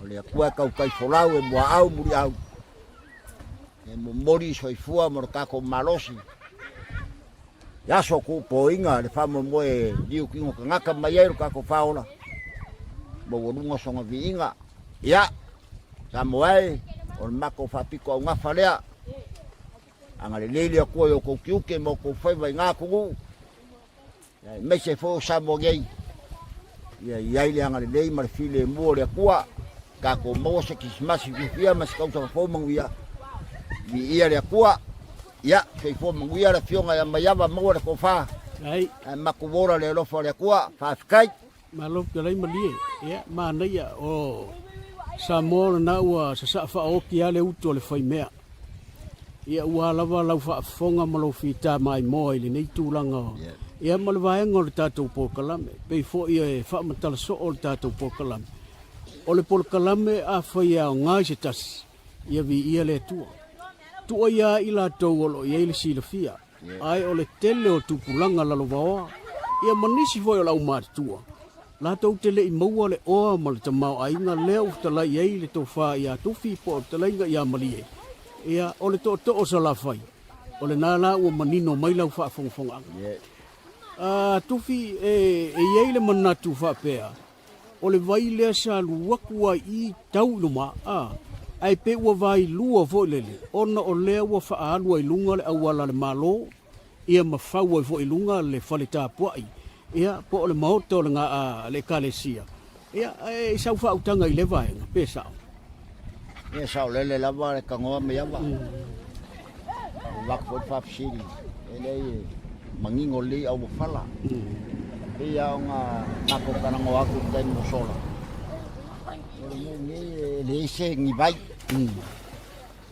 O le Atua e tautai folau e muaau muliau. E momoli soifua mo le tatou malosi. I aso tuupoina le faamoemoe liu tino tagata mai ai lo tatou faaola. Maualuga sona viiga. Ia, Samoa e, o le matou faapito augafa lea. Agalelei le Atua i outou tiute ma outou faiva i na atunuu. Aemaise foi o Samoa nei, ia i ai le agalelei ma le filemu o le Atua, tatou maua se Kerisimasi fiafia ma se tausaga fou manuia. Viia le Atua, ia soifua manuia le Afioga ia Maiava, maua le tofa, ae matou ola le alofa o le Atua. Faafetai. Malo fetalai malie. Ia, manaia o Samoa lena ua sasaa faaoki lava le utu a le faimea. Ia ua lava lau faafofoga ma lou fita maimoa i lenei tulaga o, ia ma le vaega o le tatou polokalame. Pei foi e faamatala soo le tatou polokalame. O le polokalame afai e aoga i se tasi, ia viia le Atua. Tuuaia ai i latou o lo o i ai le silafia, ae o le tele o tupulaga lalovaoa, ia ma nisi foi o le aumatutua, latou te le i maua le oa ma le tamaoaiga lea ua fetalai i ai le tofa ia Tufi po o le fetalaiga ia Malie, ia, o le tootoo o Salafai, o lena la ua manino mai lau faafogafogaaga. A Tufi, e i ai le manatu faapea, O le vai lea sa alu atu ai i tau i luma, a, ae pei ua vailua foi lele, ona o lea ua faaalu ai luga le auala a le Malo, ia ma fau ai foi i luga le fale tapuai, ia, po o le maota o le, a, le Ekalesia. Ia, e i sau faautaga i lea vaega, pe sao? Ia, saolele lava le tanoa mai ava. Ua avatu foi le faafesili, e leai e manino lelei auofala. E pei lava ona matou talanoa atu i le taimi ua sola, o le nuu nei e leai se ni vai.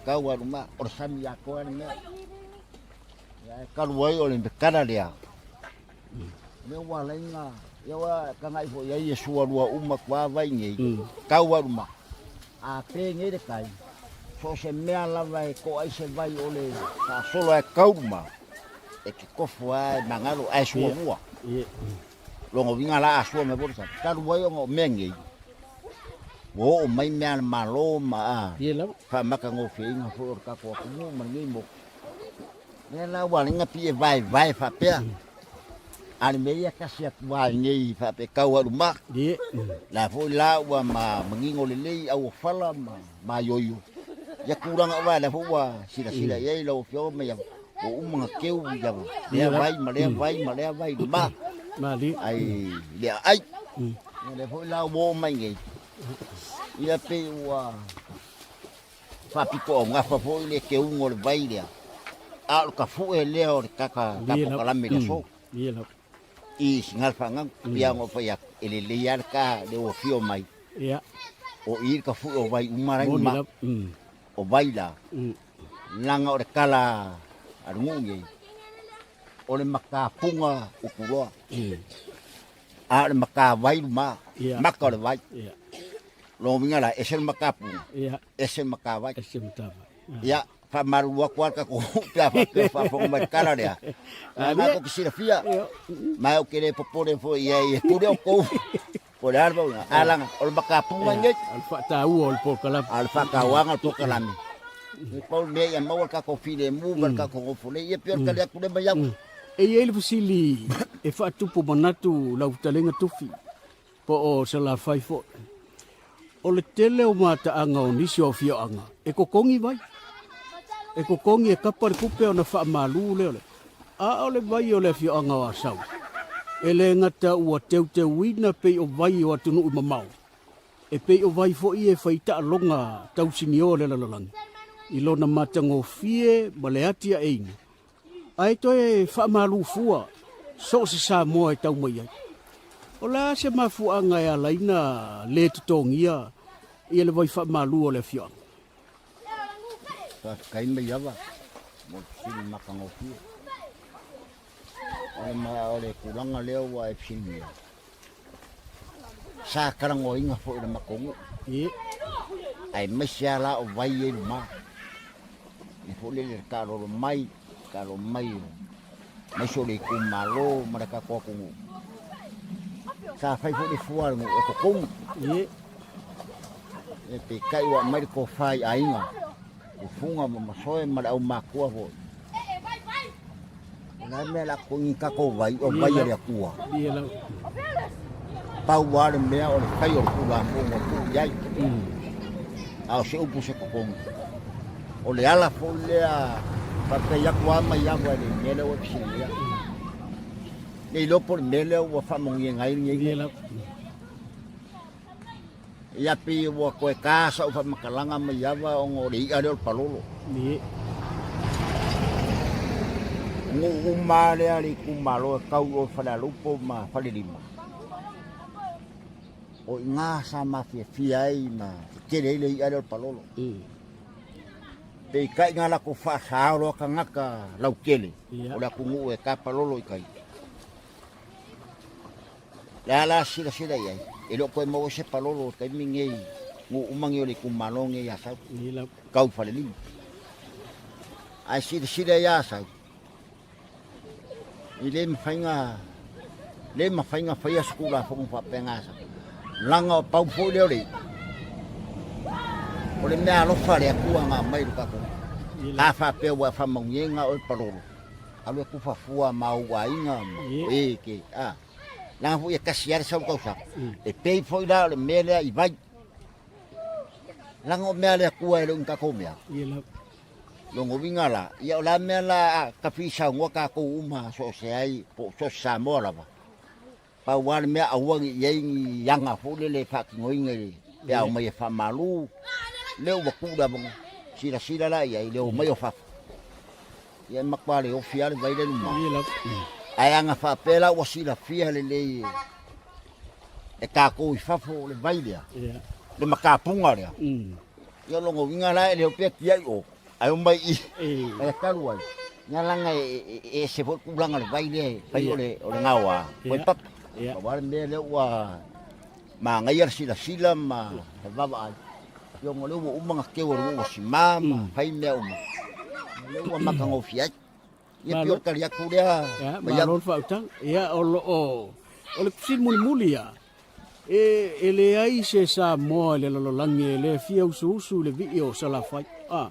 Tau alu ma, o le sami atoa le mea. Ae talu ai o le tala lea, lea ua ala ai ona, ia ua tagai foi i ai e sualua uma atu lava vai nei, tau alu ma, a pe nei le tai, so o se mea lava e toa ai se vai o le faasolo ae tau ma, e te tofo lava e magalo ae sualua. Lona uiga la a sua mai foi le sami, talu ai ona o mea nei, ua oo mai mea a le Malo ma a faamatagofieina foi o le tatou atunuu ma lenei motu. Lea la ua ala ai ona pei e vaevae faapea. A o le mea ia tasi atu lava i nei faapea tau alu ma. La foi la ua ma manino lelei auofala ma maioio. Ia tulaga aua lea foi ua silasila i ai lau Afioga ma ia ua uma ona teu ia lea vai ma lea vai ma lea vai ma. Ai le aai. Ia lea foi la ua oo mai nei. Ia pei ua faapitoaugafa foi le teuga o le vai lea, a o le tafue lea o le kaka tapokalame i le aso. I Sigalafaagau, pei lava ona ou fai atu, e lelei lava le ta le ua afio mai. O i le tafue o vai uma la i luma. O vai la, leaga o le tala a le nuu nei, o le matapuga utuloa. A o le matavai luma, maka o le vai. Lona uiga la, ese le matapuga, ese le matavai. Ese le matavai. Ia, faamalulu atu lava le tatou nuu pe a faapea o faafofoga mai i le tala lea. Lena tou te silafia, ma ou te le popole foi i ai e pule outou po o le a le mauga. Ae leaga o le matapuga lenei. O le faataua o le polokalame. A o le faatauaga o le polokalame. E pau le mea ia maua le tatou filemu ma le tatou nofo lelei. Ia pei o le tali atu lea mai au. E i ai le fesili e faatupu manatu lau fetalaiga Tufi po o Salafai foi. O le tele o mataaga o nisi o afioaga e totogi vai. E totogi e kapa le tupe ona faamalu lea o le. A o le vai o le afioaga o Asau, e le gata ua teuteuina pei o vai o atunuu mamao, e pei o vai foi e fai taaloga tausinio a le lalolagi i lona matagofie ma le atiaeina, ae toe faamalu fua so o se Samoa e tau mai ai. O le a se mafuaaga e ala ai na le totogia ia le vai faamalu o le afioaga? Faafetai mai lava mo le fesili matagofie. O le, ma, o le tulaga lea ua e fesiligia, sa talanoaina foi i le matou nuu. Ie. Aemaise lava la o vai ia i luma. E foi lele le taalolo mai, taalolo mai aemaise o le itumalo ma le tatou atunuu. Sa fai foi le fua a le nuu e totogi. Ie. E peitai ua aumai le tofa i aiga, ufuga ma masoe ma le aumatua foi. O le a le mea o le a totogi ni tatou vai, o vai a le Atua. Pau lava le mea o le fai o le Tulafono e tuu i ai. A o se upu se totogi. O le ala foi lea faafetai atu lava mai ava i le mea lea ua e fesiligia. Le iloa po o le mea lea ua faamanuiaina ai lenei nuu. Ia pei ua toe ta sau faamatalaga mai ava ona o le i'a lea o le palolo. Ie. Nuu uma lava lea a le itumalo e tau i o i Falealupo ma Falelima, o i ina sa mafiafia ai ma tetele ai le i'a lea o le palolo. Peitai na latou faasao loa tagata lautele o le atunuu e ta palolo i tai. Le a la silasila i ai, e le o toe maua se palolo o taimi nei, nuu uma nei o le itumalo nei i Asau, tau i Falelima. Ae silasila i Asau, e le mafai na, le mafai na faia se Tulafono faapea na Asau. Leaga o pau foi lea o le i'a, o le mea alofa a le Atua na aumai i lo tatou. A faapea ua e faamanuiaina oe palolo, alu e tufa fua ma ou aiga ma e ke a leaga foi e tasi lava le sau tausaga e pei foi la o le mea lea i vai leaga o mea a le Atua e le o ni tatou mea lona uiga la ia o le a mea la a tafi saunoa tatou uma so o se ai po o so o se Samoa lava Pau lava le mea aua ne i i ai ni aga foi lele e faatinoina i pe a omai e faamalu, lea ua tuu le avanoa. Silasila la i ai i le omai o fafo. Ia e matua le ofi lava le vai lea i luma. Ae ana faapea la ua silafia lelei e tatou i fafo le vai lea, le matapuga lea, ia o lona uiga la e le o pea tiai o. Ae omai i i, e talu ai. Ia leaga e ese foi le tulaga o le vai lea e fai o le gaoa, koe papa. Pau lava le mea lea ua manaia le silasila ma le vaavaai, ia ona o lea ua uma ona teu e le nuu o sima ma fai mea uma, o lea ua matagofie ai. Ia pei o le tali atu lea mai au. Malo le faautaga. Ia o lo o, o le fesili mulimuli lava, E leai se Samoa i le lalolagi e le fia usuusu i le vii o Salafai. A,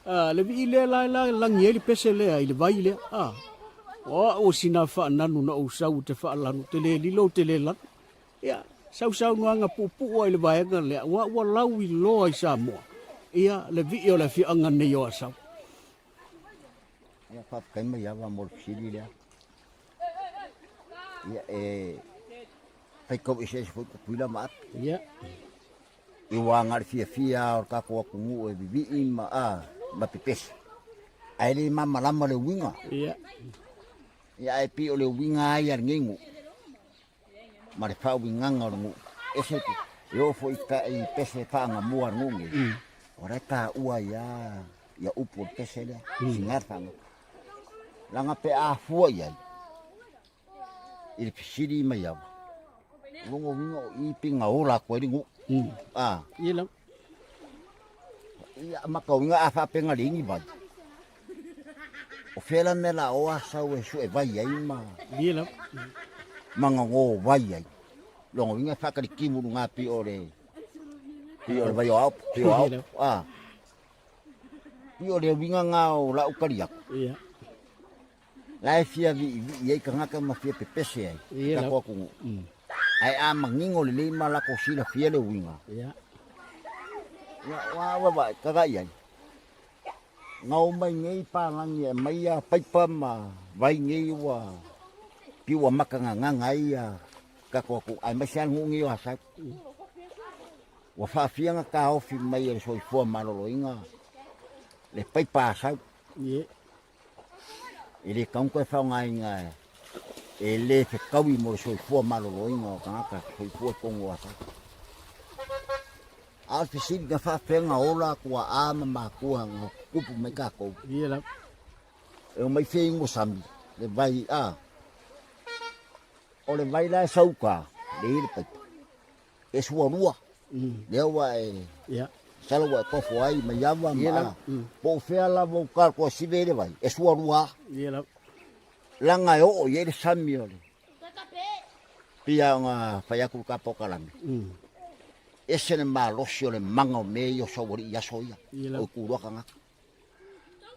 a, le vii lea la e lagi ai le pese lea i le vai lea. A, o au o sina faananu na ou sau ou te faalanu, te le lilo ou te le lanu. Ia, sau saunoaga puupuu lava i le vaega lea, aua ua lau iloa i Samoa, ia, le vii o le afioaga nei o Asau. Ia, faafetai mai lava mo le fesili lea. Ia, e faitau eseese foi Tutuila ma Api. Ia. I ua agai le fiafia o le tatou atunuu e vivii ma, a, ma pepesi. Ae le malamalama le uiga. Ia. Ia, ae pei o le uiga lava ia a lenei nuu ma le faauigaga o le nuu. Ese, e oo foi i pese faagamua a le nuu nei, o la e taua ai lava ia upu o le pese lea, siga le faaga. Leaga pe a fua i ai, i le fesili mai ava. Lona uiga o i pe gaola atu ai le nuu. A. Ia lava. Ia ma ka uiga a faapea leai ni vai. O fea la mea la o a sau e sue vai ai ma. Ia lava. Ma gago vai ai. Lona uiga e faatalikimu i luga pei o le pei o le vai o ao, pei o ao. A. Pei o le uiga na o lau tali atu. Ia. La e fia viivii ai tagata ma fia pepese ai i tatou atunuu. Ae a manino lelei ma latou silafia le uiga, ia ua vaavaai taga i ai. Na omai nei palagi e aumai ia paipa ma vai nei ua piu ua mata gagaga ai ia tatou atunuu aemaise lava le nuu nei o Asau. Ua faafia ona taofi mai e le Soifua Maloloina le paipa a Asau. E le tatau ona toe faaaogaina e le fetaui mo le soifua maloloina o tagata soifua i totonu o Asau. A o le fesili, na faapefea ona ola tuaa ma matua na tutupu mai tatou? Ia lava. E omai fea inu sami, le vai, a. O le vai la e sau uta, lea e i ai le paipa. E sualua, lea ua e, masalo ua e tofo ai mai ava ma a. Po o fea lava uta le tuasive i le vai, e sualua lava. Ia lava. Leaga e oo i ai le sami o le, pei lava ona fai atu le ta polokalame, ese le malosi o le maga o mea ia o Saualii i aso ia, o itu loa tagata.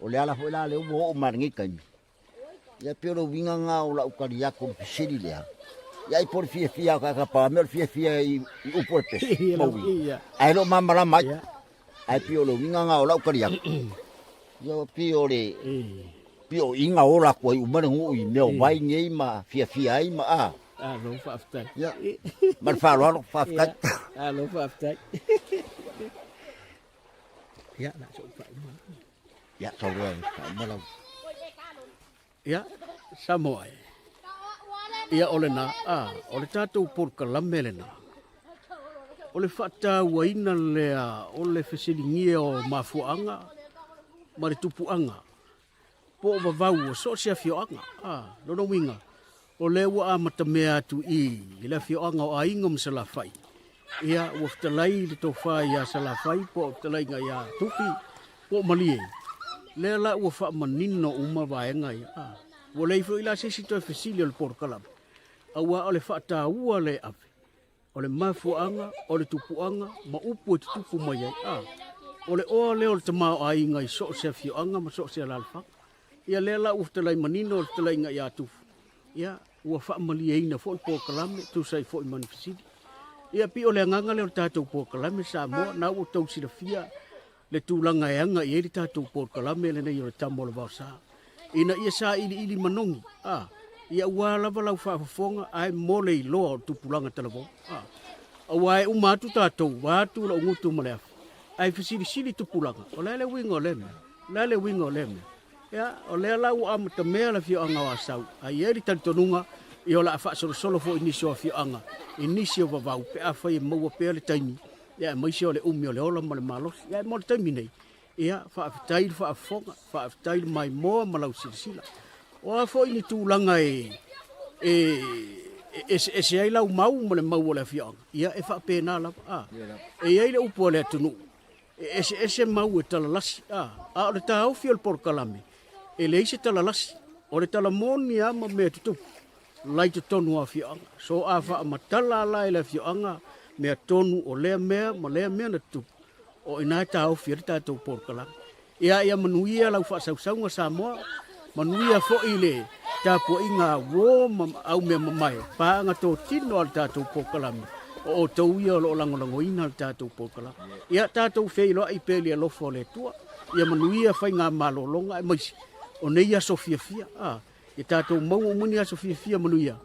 O le ala foi la lea ua oo mai i lenei taimi, Ia pei o le uiga lena o lau tali atu i le fesili lea. Ia ai po o le fiafia o tagata pa mea o le fiafia i upu o le pese ma uiga. Ae le o malamalama ai. Ae pei o le uiga lena o lau tali atu. Ia pei o le pei o i na ola atu ai uma le nuu i mea o vai nei ma fiafia ai ma a. Malo faafetai. Ia, ma le faaaloalo, faafetai. Malo faafetai. Ia, la so faauma. Ia, tau loa e faauma lau. Ia, Samoa e. Ia, o lena, a, o le tatou polokalame lena. O le faatauaina lea o le fesiligia o mafuaaga ma le tupuaga po o vavau o so o se afioaga. A, lona uiga, o lea ua amatamea atu i i le afioaga o Aiga ma Salafai. Ia, ua fetalai le tofa iā Salafai po o fetalaiga iā Tupi po o Malie. Lea la ua faamanino uma vaega ia. A, ua leai foi la se isi toe fesili o le polokalame, auā o le faataua lea e ave. O le mafuaaga, o le tupuaga ma upu e tutupu mai ai. A, o le oa lea o le tamaoaiga i so o se afioaga ma so o se alaalafaga. Ia lea la ua fetalai manino le fetalaiga ia Tufu. Ia, ua faamalieina foi le polokalame, tusa ai foi ma ni fesili. Ia, pei o le agaga lea o le tatou polokalame Samoa, na ua outou silafia le tulaga e aga i ai le tatou polokalame lenei o le Tama o le Vaosa, ina ia sailiili manogi, a, ia aua lava lau faafofoga ae mo le iloa o le tupulaga talavou, a, aua e uma atu tatou, vaeatu lou gutu ma le afi, ae fesilisili tupulaga, o le a le uiga o lea mea? O le a le uiga o lea mea? Ia, o lea la ua amatamea le afioaga o Asau, ae i ai le talitonuga, ia o le a faasolosolo foi i nisi o afioaga, i nisi o vavau, pe afai e maua pea le taimi, ia aemaise o le umi o le ola ma le malosi. Ia, mo le taimi nei, ia, faafetai le faafofoga, faafetai le maimoa ma lau silasila. O a foi ni tulaga e, e, eseese ai lau mau ma le mau o le afioaga, ia, e faapena lava. A, e i ai le upu a le atunuu, E eseese mau e talalasi, a, a o le taofi o le polokalame, e leai se talalasi. O le tala moni lava ma mea tutupu la i totonu o afioaga. So a faamatala la e le afioaga mea tonu o lea mea ma lea mea na tutupu, o i ina e taofi ai le tatou polokalame. Ia, ia manuia lau faasausauga Samoa, manuia foi le tapuaiga a uo ma au mea mamae, paaga totino a le tatou polokalame, o outou ia o lo o lagolagoina le tatou polokalame. Ia tatou feiloai pea i le alofa o le Atua, ia manuia faigamalologa aemaise o nei aso fiafia, a, ia tatou maua uma ni aso fiafia manuia,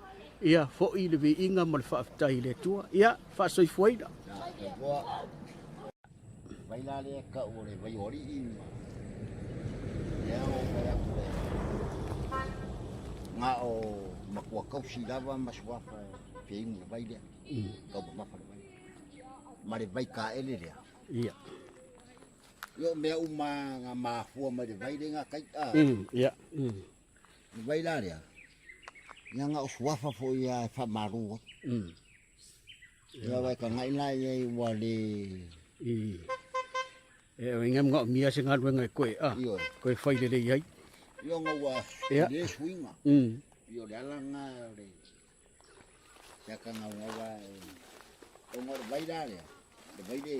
ia foi le viiga ma le faafetai i le Atua. Ia, faasoifuaina. Vai la lea tau o le vai o alii ma lea o fai atu le na o matua tausi lava ma suafa e fia inu le vai lea tau mamafa le vai ma le vai kaele lea Ia. Ia o mea uma na mafua mai le vai lea na kai a Ia. Le vai la lea ia na o suafa foi ia e faamalu ai. Ia wai ka ngai la ia i ua le. I e o inga mga mia se galuega e koe a. Ioe. Koe fai lelei ai. Ia nga ua Ia. le suiga. Ia o le ala nga o le se ka ngau ngau a e o ngo le vai la lea. Le vai le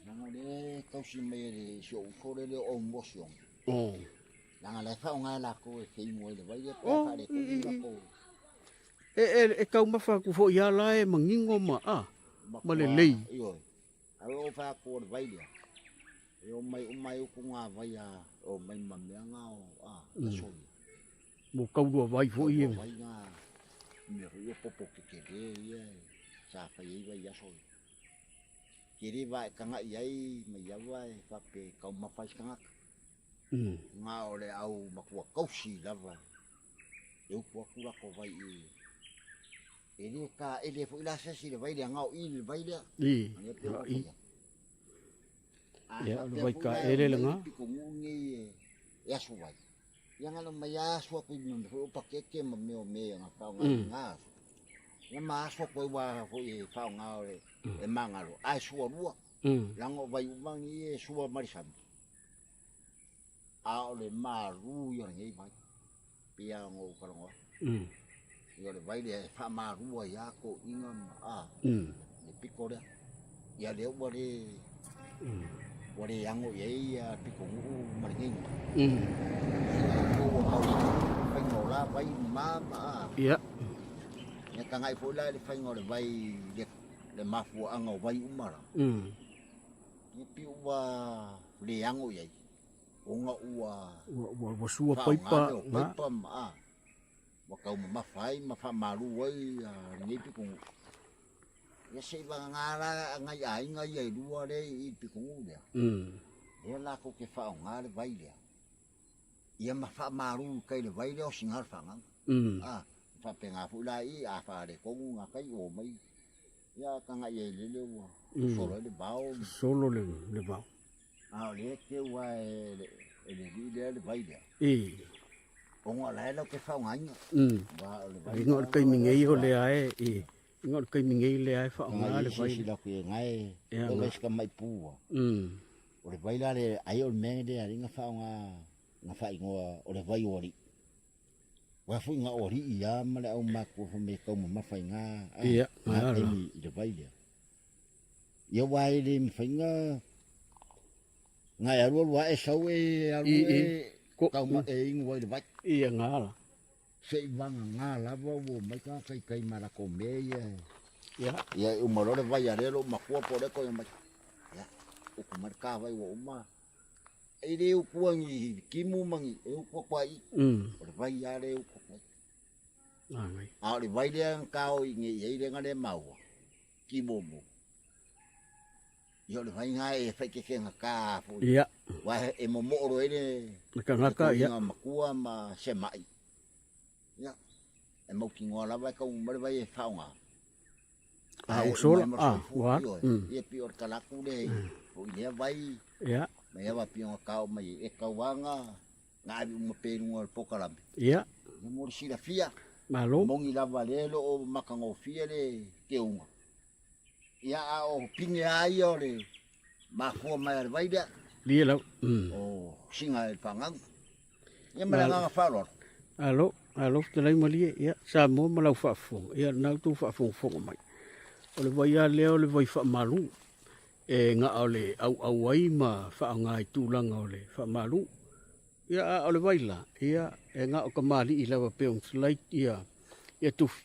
Leaga o lea e tausi mai e le si ou uso lea o Mosion. Oh. Leaga la e faaaoga e latou e feinu ai le vai lea pe Oh, faaletonu latou. E, e, e taumafa atu foi ia la e manino ma a ma lelei. Ioe. Ae o fai atu o le vai lea. E omai uma ai upu ngā vai a e omai ma mea ngā o a aso ia. Mo kaulua vai foi ia. Kaulua vai ngā mea foi ia popo tetele ia e sa fai ai vai aso ia. Tele va e kagaʻi ai mai aua e faapea e taumafa ai se tagata. Na o le au matua kausi lava e upu atu latou vai i e le taele foi la se isi i le vai lea, na o i le vai lea. I, Lea pei ona i. fai atu. A Ia, o le faapea vai foi la e taele omai lena. le pitonuu lenei e asu ai, ia na ona omai lava asu atu i mea foi o pakete ma mea o mea na faaaoga i lena aso. Ia ma asu atu ai aua foi e faaaoga o le e magalo, ae sua lua, leaga o vai uma nei e sua ma le sami. A o le malu ia o lenei vai, pei lava ona ou talanoa atu. Ia o le vai lea e faamalu ai lava toeaiina ma a, le pito lea. Ia lea ua le, ua le ano i ai ia pitonuu ma lenei nuu. Ia ua mau i le faiga o la vai ma ma a. Ia. Ia tagai foi la i le faiga o le vai le, le mafuaaga o vai uma la. Ia pei ua le ano i ai, ona ua Ua, ua, ua sua paipa. faaaoga mea o paipa ma a. Ua taumamafa ai ma faamalu ai lenei pitonuu. Ia se i vagana la nai aiga ia e lua lea i le pitonuu lea. Lea latou te faaaoga le vai lea. Ia ma faamalu i tai i le vai lea o sina le fagaga. A, faapena foi la i a faaletonu gatai ua omai. Ia tagai ai lele ua sosolo ai le vao. Sosolo le, le vao. A o lea e teu lava e le alii lea le vai lea. I. Ona o la e latou te faaaogaina. Aua o le vai. Inga o le taimi nei o lea e i. Inga o le taimi nei lea e faaaoga le vai. Silasila atu i ai e vai se tamai pua. O le vai la le ai o le mea lea alii na faaaoga na faaigoa o le vai o alii. Aua foi na o alii lava ma le aumatua fai mai e taumamafa i na taimi i le vai lea. Ia aua e le mafai na na e alu alu ae sau e alu e tauma e inu ai i le vai. Ia nga la. Se i vagana lava ua omai tagata i tai ma latou mea ia. Ia. Ia e uma loa le vai a lea lou matua po o lea toe omai. Ia, upu mai le ka vai ua uma. E le upua ni timu ma ni, e upu atu lava i i. O le vai lava lea e upu atu ai. A o le vai lea na taoi nei i ai lea na le maua, timomo. Ia o le vai lena e faaetetegata foi. Ia. Aua e momoo loa ai le Le tagata, ia. toeaina matua ma se mai. Ia, e mautinoa lava e taunuu mai le vai e faaaoga. A ua sola, a, ua alu. Ia pei o le tala atu lea foi i lea vai. Ia. Mai lava pei ona tao mai e tau lava na ave uma pea i luga o le polokalame. Ia. Ia mo le silafia. Malo. Moni lava lea e le o matagofie le teuga. Ia a o pine lava ia o le mafua mai a le vai lea. Lie lau. O sina e le fagaga. Ia ma le agaga faaaloalo. Alo, alo fetalai malie, ia Samoa ma lau faafofoga, ia lena outou faafogafoga mai. O le vai lava lea o le vai faamalu, e na o le auau ai ma faaaoga i tulaga o le faamalu. Ia a o le vai la, ia e na o kamali'i lava pei ona fetalai ia, ia Tufi.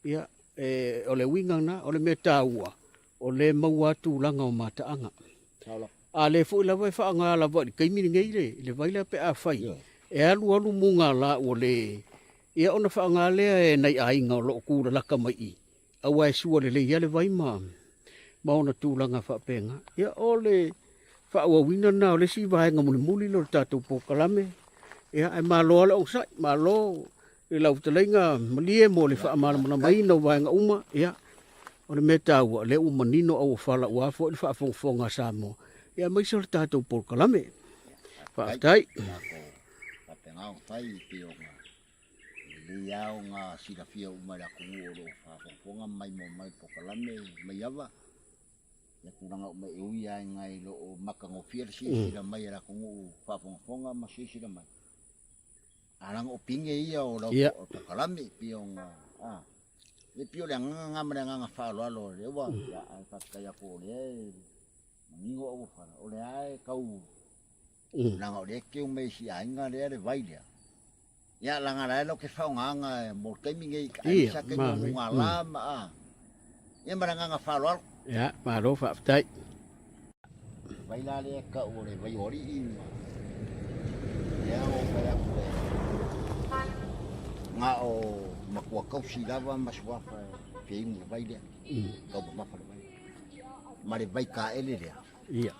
Ia e, o le uiga lena, o le mea taua, o lea e maua lava tulaga o mataaga. A lea foi lava e faaaoga lava i le taimi lenei le, le vai lea pe afai e alu alu mugala ua le, ia ona faaaoga lea e nai aiga o lo o tulalata mai i i, aua e sua lelei lava le vai ma, ma ona tulaga faapena. Ia o le faaauauina lena o le isi vaega mulimuli lea o le tatou polokalame, ia ae malo lava le onosai, malo i lau fetalaiga Malie mo le faamalamalamaina o vaega uma, ia o le mea taua, o lea ua manino auofala aua foi le faafogafoga a Samoa, ia aemaise o le tatou polokalame. Faafetai. Faapena ona fai e pei ona Lelei lava ona silafia uma e le atunuu o lo o faafogafoga ma maimoa mai i le polokalame Maiava ia tulaga uma e ui lava ina e le o matagofie le silasila mai a le atunuu faafogafoga ma silasila mai. A leaga o pine ia o lau polokalame pei ona a e pei o le agaga lena ma le agaga faaaloalo o lea ua ae faafetai atu o lea e manino auofala o lea e tau leaga o lea e teu mai i si aiga lea le vai lea. Ia leaga la e latou te faaaogaina mo le taimi nei aemaise lava taimi o mugala ma a. Ia ma le agaga faaaloalo. Ia, malo faafetai. Vai la lea tau o le vai o alii ma lea na ou fai atu e na o matua tausi lava ma suafa e fia inu i le vai lea. Taumamafa le vai. Ma le vai taele lea. Ia.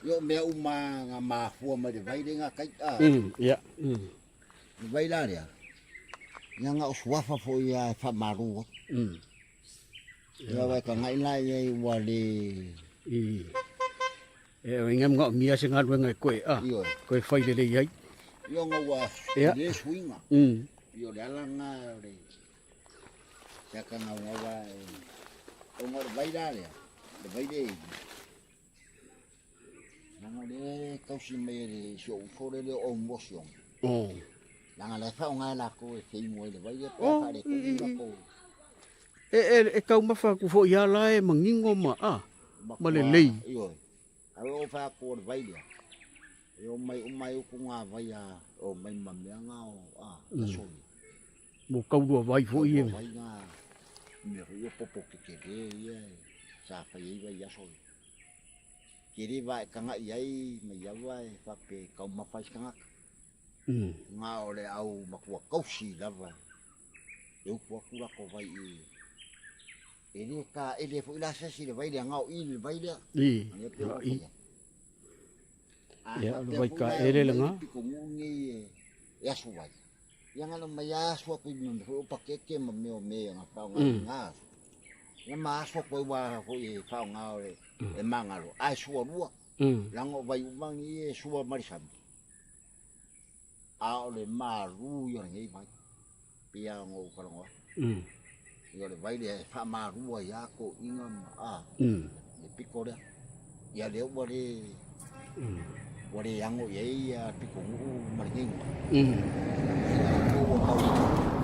Ia o mea uma na mafua mai le vai lea na kai a. Ia. Le vai la lea, ia na o suafa foi ia e faamalu ai. Ia wai ka ngai la ia i ua le. I. E o inga mga mia se galuega e koe a. Ioe. Koe fai lelei ai. Ia nga ua Ia. le suiga. Ia o le ala nga o le siaka gaogaoa e ona o le vai la lea, le vai lea i. Leaga o lea e tausi mai e le si ou uso lea o Aumua Siong. Oh. Leaga la e faaaoga e latou e feinu ai le vai lea pe a faaletonu latou. E, e, e taumafa atu foi lava la e manino ma a, ma lelei. Ioe. Ae o fai atu o le vai lea, e omai uma ai upu ngā vai a, e omai ma mea ngā o, a, aso ia. Mo kaulua vai foi ia. Kaulua vai ngā, mea foi ia popo tetele ia e, sa fai ai vai aso ia. Tele va e kagaʻi ai mai ava e faapea e taumafa ai se tagata. Na o le au matua tausi lava e upu atu latou vai i e le taele foi la se isi i le vai lea, na o i le vai lea. I, Lea pei ona i. fai atu. A Ia, o le faapea vai foi la e taele omai lena. le pitonuu nei e, e asu vai. Ia na ona omai lava asu atu i mea foi o pakeke ma mea o mea na faaaoga i lena aso. Ia ma asu atu ai aua foi e faaaoga o le e magalo, ae sualua, leaga o vai uma nei e sua ma le sami. A o le malu ia o lenei vai, pei lava ona ou talanoa atu. Ia o le vai lea e faamalu ai lava toeaiina ma a, le pito lea. Ia lea ua le ua le ano i ai ia pitonuu ma lenei vai. Ia ua mau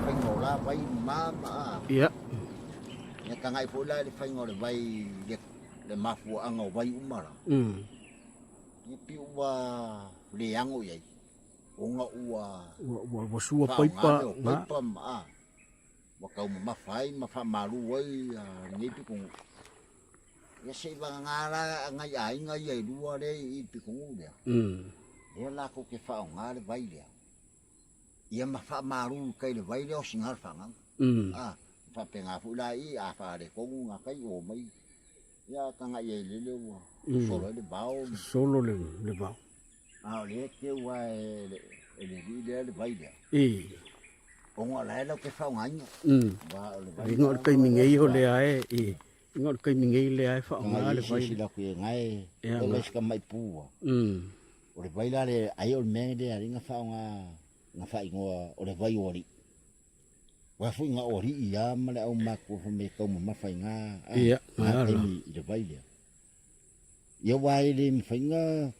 faiga o la vai ma ma a. Ia. Ia tagai foi la i le faiga o le vai le le mafuaaga o vai uma la. Ia pei ua le ano i ai ona ua Ua, ua, ua sua paipa. faaaoga mea o paipa ma a. Ua taumamafa ai ma faamalu ai lenei pitonuu. Ia se i vagana la nai aiga ia e lua lea i le pitonuu lea. Lea latou te faaaoga le vai lea. Ia ma faamalu i tai i le vai lea o sina le fanau. A, e faapena foi la i, a faaletonu ngā tai o mai. Ia tagai ai lele ua sosolo ai le vao. Sosolo le vao. A o lea e teu lava e le alii lea le vai lea. I. Ona o la e latou te faaaogaina. Aua o le vai Inga o le taimi nei o lea e, i. Inga o le taimi nei lea e faaaoga le vai. Silasila atu i ai, e ola i si tamai pua. O le vai la lea, ai o le mea lea alii na faaaoga na faaigoa o le vai o alii. Aua foi na o alii lava ma le aumatua fai mai e taumamafa i na taimi i le vai lea. Ia aua e le mafai na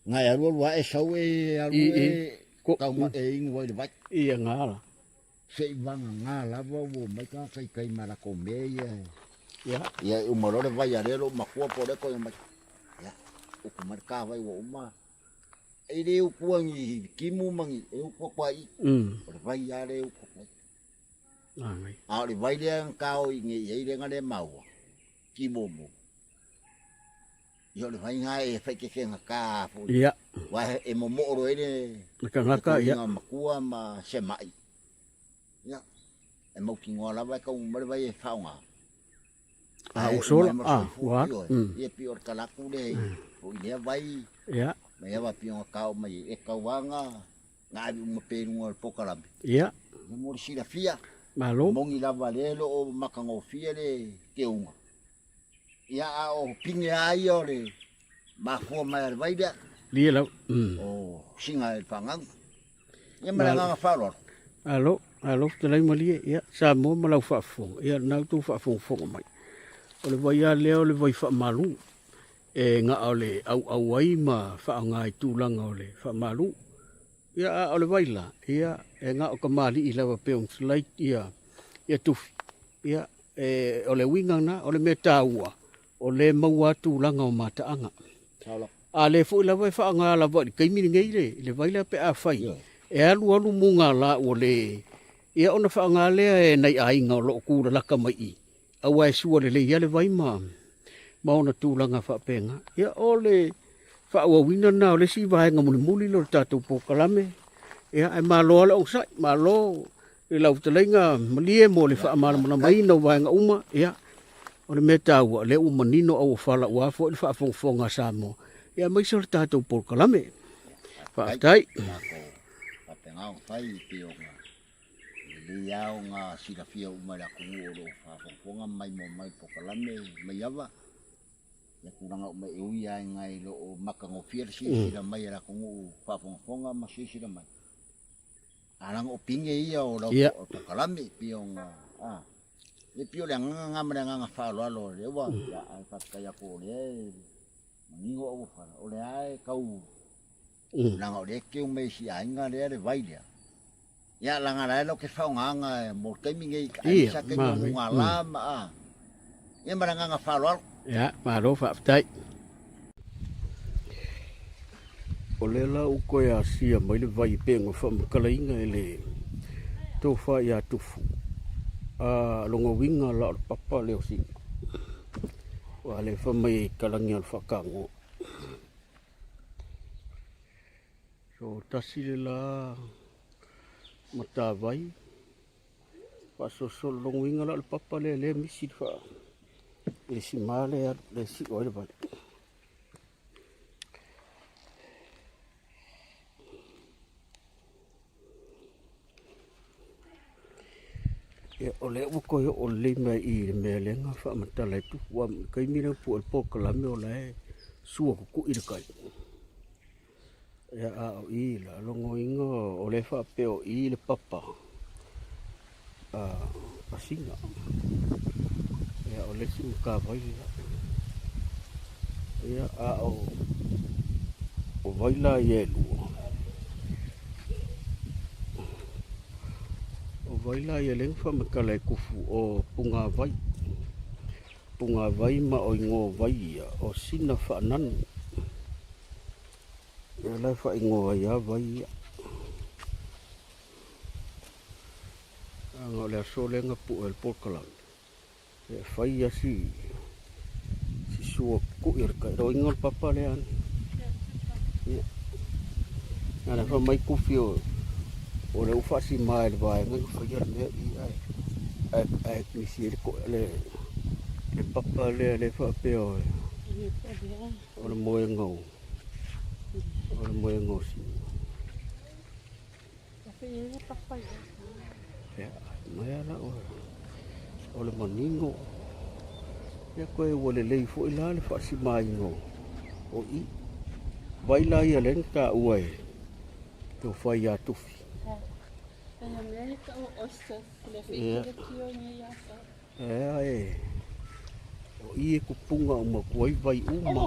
na e alu alu ae sau e alu e tauma e inu ai le vai. Ia nga la. Se i vagana lava ua omai tagata i tai ma latou mea ia e. Ia. Ia e uma loa le vai a lea lou matua po o lea toe omai. Ia, upu mai le ka vai ua uma. E le upua ni timu ma ni, e upu atu lava i i. O le vai lava lea e upu atu ai. A o le vai lea na taoi nei i ai lea na le maua, timu omo. Ia o le vai lena e faaetetegata foi. Ia. Aua e momoo loa ai le Le tagata, ia. toeaina matua ma semai. Ia, e mautinoa lava e taunuu mai le vai e faaaoga. A ua sola, a, ua alu. Ia pei o le tala atu lea foi lea vai. Ia. Mai lava pei ona tao mai e tau lava na ave uma pea i luga o le polokalame. Ia. Ia mo le silafia. Malo. Moni lava lea e le o matagofie le teuga. Ia a o pine lava ia o le mafua mai a le vai lea. Lia lau. O sina e le fanau. Ia ma le agaga faaaloalo. Malo, malo fetalai malie, ia Samoa ma lau faafofoga, ia lena outou faafogafoga mai. O le vai lava lea o le vai faamalu, e ga'a o le auau ai ma faaaoga i tulaga o le faamalu. Ia a o le vai la, ia e na o kamali'i lava pei ona fetalai ia, ia Tufi, ia e, o le uiga lena, o le mea taua, o lea e maua lava tulaga o mataaga. A lea foi lava e faaaoga lava i le taimi lenei le, le vai lea pe afai e alu alu mugala ua le, ia ona faaaoga lea e nai aiga o lo o tulalata mai i i, aua e sua lelei lava le vai ma, ma ona tulaga faapena. Ia o le faaauauina lena o le isi vaega mulimuli lea o le tatou polokalame, ia ae malo lava le onosai, malo i lau fetalaiga Malie mo le faamalamalamaina o vaega uma. Ia, o le mea taua, o lea ua manino auofala aua foi le faafogafoga a Samoa, ia aemaise o le tatou polokalame. Faafetai. Faapena ona fai e pei ona lelei lava ona silafia uma e le atunuu o lo o faafogafoga ma maimoa mai i le polokalame mai ava ia tulaga uma e ui lava ina e le o matagofie le silasila mai a le atunuu faafogafoga ma silasila mai. A leaga o pine ia o lau polokalame pei ona a e pei o le agaga lena ma le agaga faaaloalo o lea ua ae faafetai atu o lea e manino auofala o lea e tau leaga o lea e teu mai i si aiga lea le vai lea. Ia leaga la e latou te faaaogaina mo le taimi nei aemaise lava taimi o mugala ma a ia ma le agaga faaaloalo. Ia, malo faafetai. O lea la ua toe asia mai le vai e pei ona faamatalaina e le tofa ia Tufu. A lona uiga la o le papa lea o Sina. Aua o lea e fai mai e talagi o le faatanoa. So tasi le la matavai faasolosolo lona uiga la o le papa lea lea e misi le faa le sima lea e sio ai le vai. Ia, o lea ua toe oo lelei mai i le mea lea na faamatala e Tupu aua o le taimi lea na pue ai le polokalame o la e sua tutui le tai. Ia, a o i la, o lona uiga o lea e faapea o i le papa a Sina. Ia, o le isi matavai lea. Ia, a o vai la ia e lua, o vai la ia lea na faamatala e Kufu o Pugavai. Pugavai ma o igoa o vai ia, o Sina Faananu. Ia la e faaigoa ai lava vai ia. Leaga o le aso lea na pue ai le polokalame, e fai lava si sua kui o le tai. Loiga o le papa lea ane. Ia. Na le fai mai kufi o o le ua faasima e le vaega na faia le mea i ae ae ae misi ai le koe le le papa lea le faapea o o le moega o o le moega o si Ia, mai ala o le manino. Ia koe ua lelei foi la le faasimaina o i. Vai la ia lea na taua e Tofa ia Tufi. Ia. Ea e, o i e kupunga uma ku ai vai uma.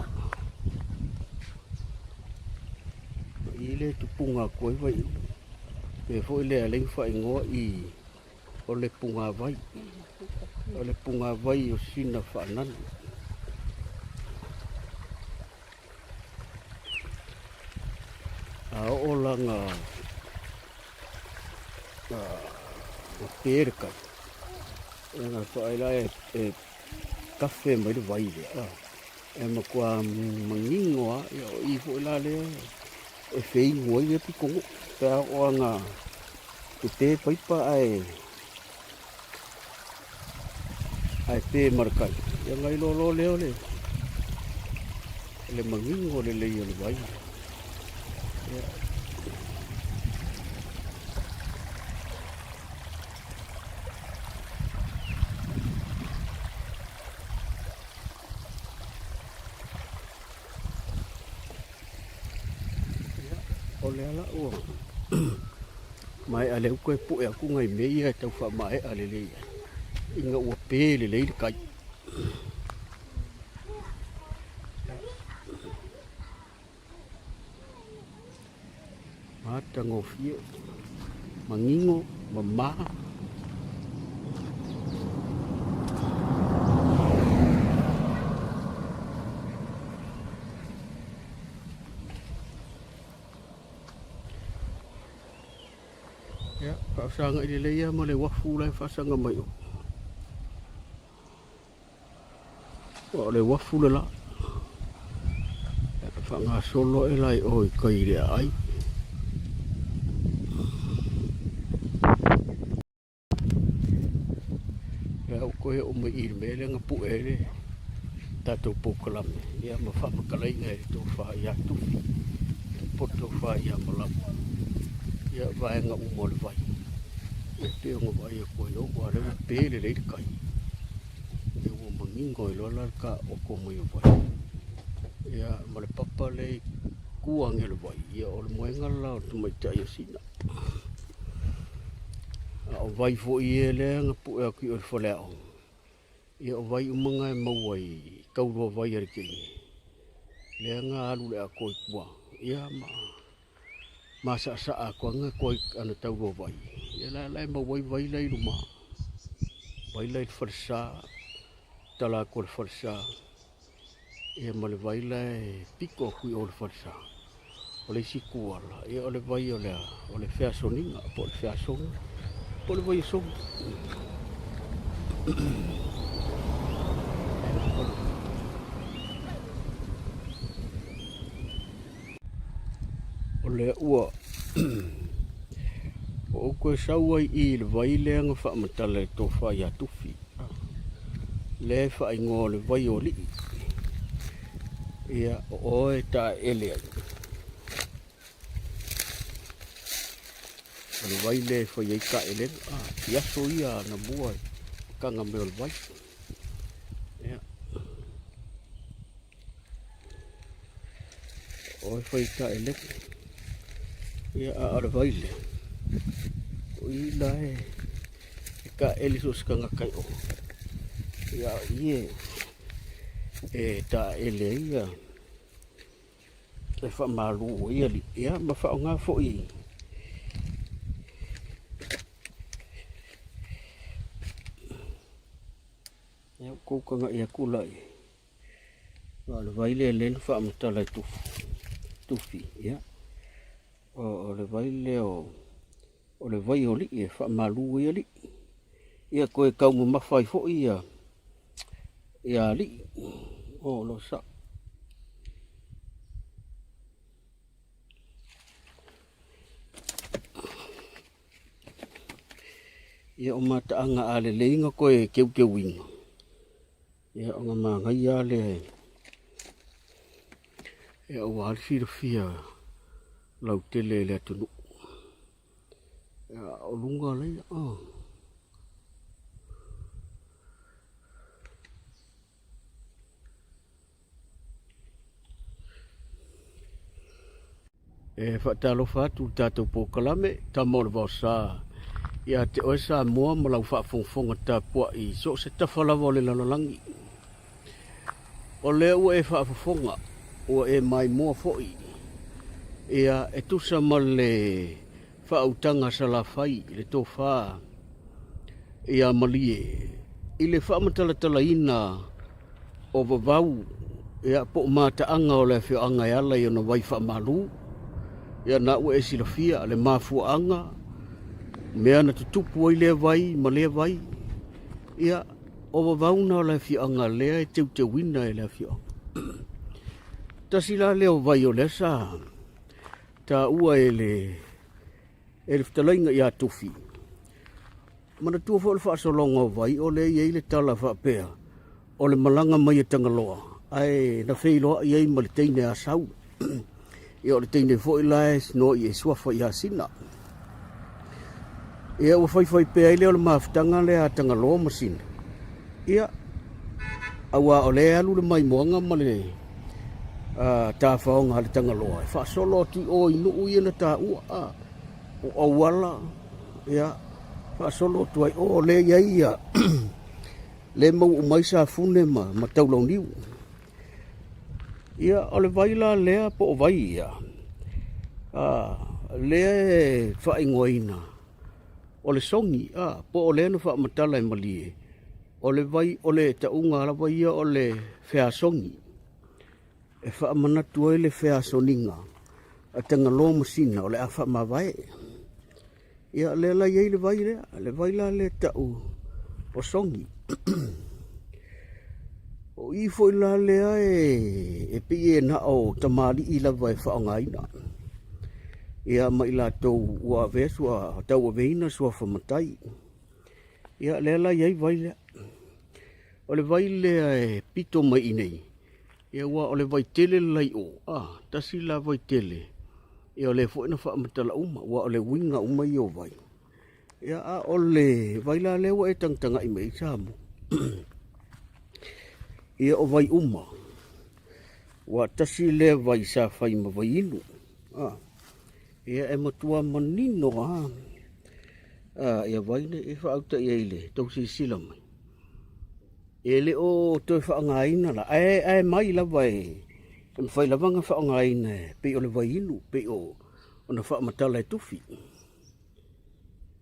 O i le tupunga ku ai vai uma. Pe foi lea le whaingoa i o le pungavai. O le pungavai o sina whaananu. A oo la nga nga pe le kai. E nga whaai la e, e kafe mai le vai lea. Ah. E matua manino a, ia o i foi la lea e wheingu ai le pikongo. Pe a o anga te te paipa ae Ae pe ma le kai. Ia ngai loa loa lea o le, le manino o lelei o le vai. Ia. Ia, o lea la ua Maea lea ua toe pue atu nai mea ia e tau faamaea lelei ai ina ua pe lelei le tai. Matagofie, manino, mama. Ia, faasagai lelei lava ma le uafu la e faasaga mai o. O le uafu le la. Ia, faagasolo ae la i o i kai i le aai. Ia ua toe oo mai i le mea lea na pue ai le tatou polokalame ia ma faamatalaina e le tofa ia Tufi po o le tofa ia Malama ia vaega uma o le vai. E pei ona vaai atu ai aua o lea ua pe lelei le tai. Ia ua manino ai loa la le taooto mai o vai. Ia ma le papa lea i tua ane o le vai, ia o le moega le la o le tamaitai o Sina. A o vai foi ia lea na pue atu i o i le faleaoga, ia o vai uma na e maua i taulua vai a le teine, lea na alu i le atoa i tua, ia ma masasaa atu lava ana taulua vai, ia la la e maua ai vai la i luma, vai la i le falesa, tala atu o le falesa. Ia ma le vai la e pito atu i o i le falesa. O le isi itu ala, ia o le vai o le a, o le feasoniga po o le feasogi po o le vaiasogi. O lea ua ua ou toe sau ai i le vai lea na faamatala e le tofa ia Tufi, lea e faaigoa o le vai o alii. Ia, o oe e taeele ai. O le vai lea e fai ai taelega, i aso ia anamua i tana mea o le vai. Ia. O e fai taelega. Ia, a o le vai lea, o i la e e taele so o se tagata i o. Ia, a o i e e taele ai ia e faamalu ai alii, ia ma faaaoga foi Ia ua tou tagai atu la i a o le vai lea lea na faamatala e Tufi, ia, o le vai lea o le vai o alii e faamalu ai alii. Ia toe taumamafa ai foi ia alii o lo o sao. Ia o mataaga a lelei na toe teuteuina, ia ona manaia lava lea ia aua le silafia lautele e le atunuu. Ia o luga laia. E faatalofa atu i le tatou polokalame, Tama o le Vaosa, ia te oe Samoa ma lau faafogafoga tapuai i so o se tafa lava o le lalolagi. O lea ua e faafofoga, ua e maimoa foi, ia e tusa ma le faautaga a Salafai i le tofa ia Malie i le faamatalatalaina o vavau ia po o mataaga o le afioaga e ala i ona vai faamalu. Ia na ua e silafia le mafuaaga, mea na tutupu ai lea vai ma lea vai. Ia o vavau na o le afioaga lea e teuteuina e le afioaga. Tasi la lea o vai o lea sa taua e le e le fetalaiga ia Tufi. Manatua foi le faasologa o vai o lea e i ai le tala faapea, o le malaga mai a Tagaloa, ae na feiloai ai ma le teine a Sau. Ia o le teine foi la e noai e suafa ia Sina. Ia ua faifai pea ai lea o le mafutaga lea a Tagaloa ma Sina. Ia, aua o lea e alu le maimoaga ma le tafaoga a le Tagaloa e faasolo atu i o i nuu ia na taua, o auala. Ia, faasolo atu ai o lea i ai ia lea e maua uma ai safune ma taulauniu. Ia, o le vai la lea po o vai ia, lea e faaigoaina o le sogi, po o lea na faamatala e Malie, o le vai o le tauga lava ia o le feasogi e faamanatu ai le feasoniga a Tagaloa masina o le a faamavae. Ia lea la i ai le vai lea, le vai la lea tau o Sogi. O i foi la lea e pei e na o tamalii lava e faaaogaina. Ia ma i latou ua avea sua, tauaveina suafa matai. Ia lea la i ai vai lea. O le vai lea e pito mai i nei, Ia aua o le vai tele le la i o, a, tasi la vai tele, ia o lea foi na faamatala uma, aua o le uiga uma ia o vai. Ia a o le vai la lea ua e tagatagai mai ai Samoa, ia o vai uma, aua tasi lea vai sa fai ma vai inu, a, ia e matua manino lava ia vai nei e faauta i ai i le tou silasila mai. E le o toe faaaogaina la, ae mai lava e mafai lava ona faaaogaina e pei o le vai inu, pei o ona faamatala e tufi.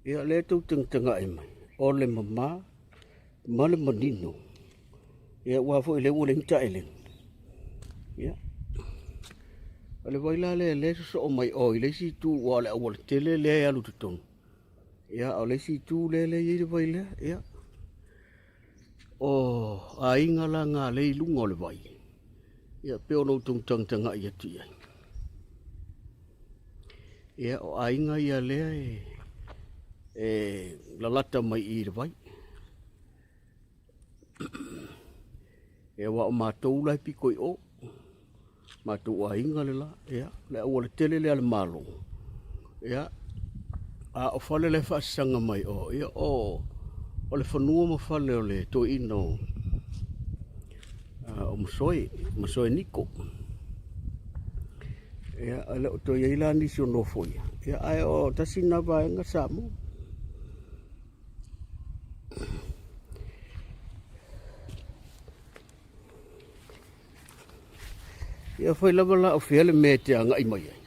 Ia o lea tou te tagatagai mai, o le mama ma le manino, ia aua foi o lea ua leai ni taelega. Ia, o le vai la lea o lea e sosoo mai o i le isi itu aua o le aualatele lea e alu i totonu, ia a o le isi itu lea e i ai le vai lea, ia. O aiga la na lea i luga o le vai, ia pei ona outou tagatagai atu i ai. Ia o aiga ia lea e lalata mai i le vai. Ia aua o matou la e pito i o. Matou aiga le la, ia, le auala tele lea a le Malo, ia, a o fale la e faasasaga mai o, ia, o, o le fanua ma fale o le toeaina o, o Masoe, Masoe Niko. Ia, e le o toe i ai la nisi o nofoia, ia, ae o tasi lena vaega Samoa. Ia fai lava la o fea le mea e te agai mai ai.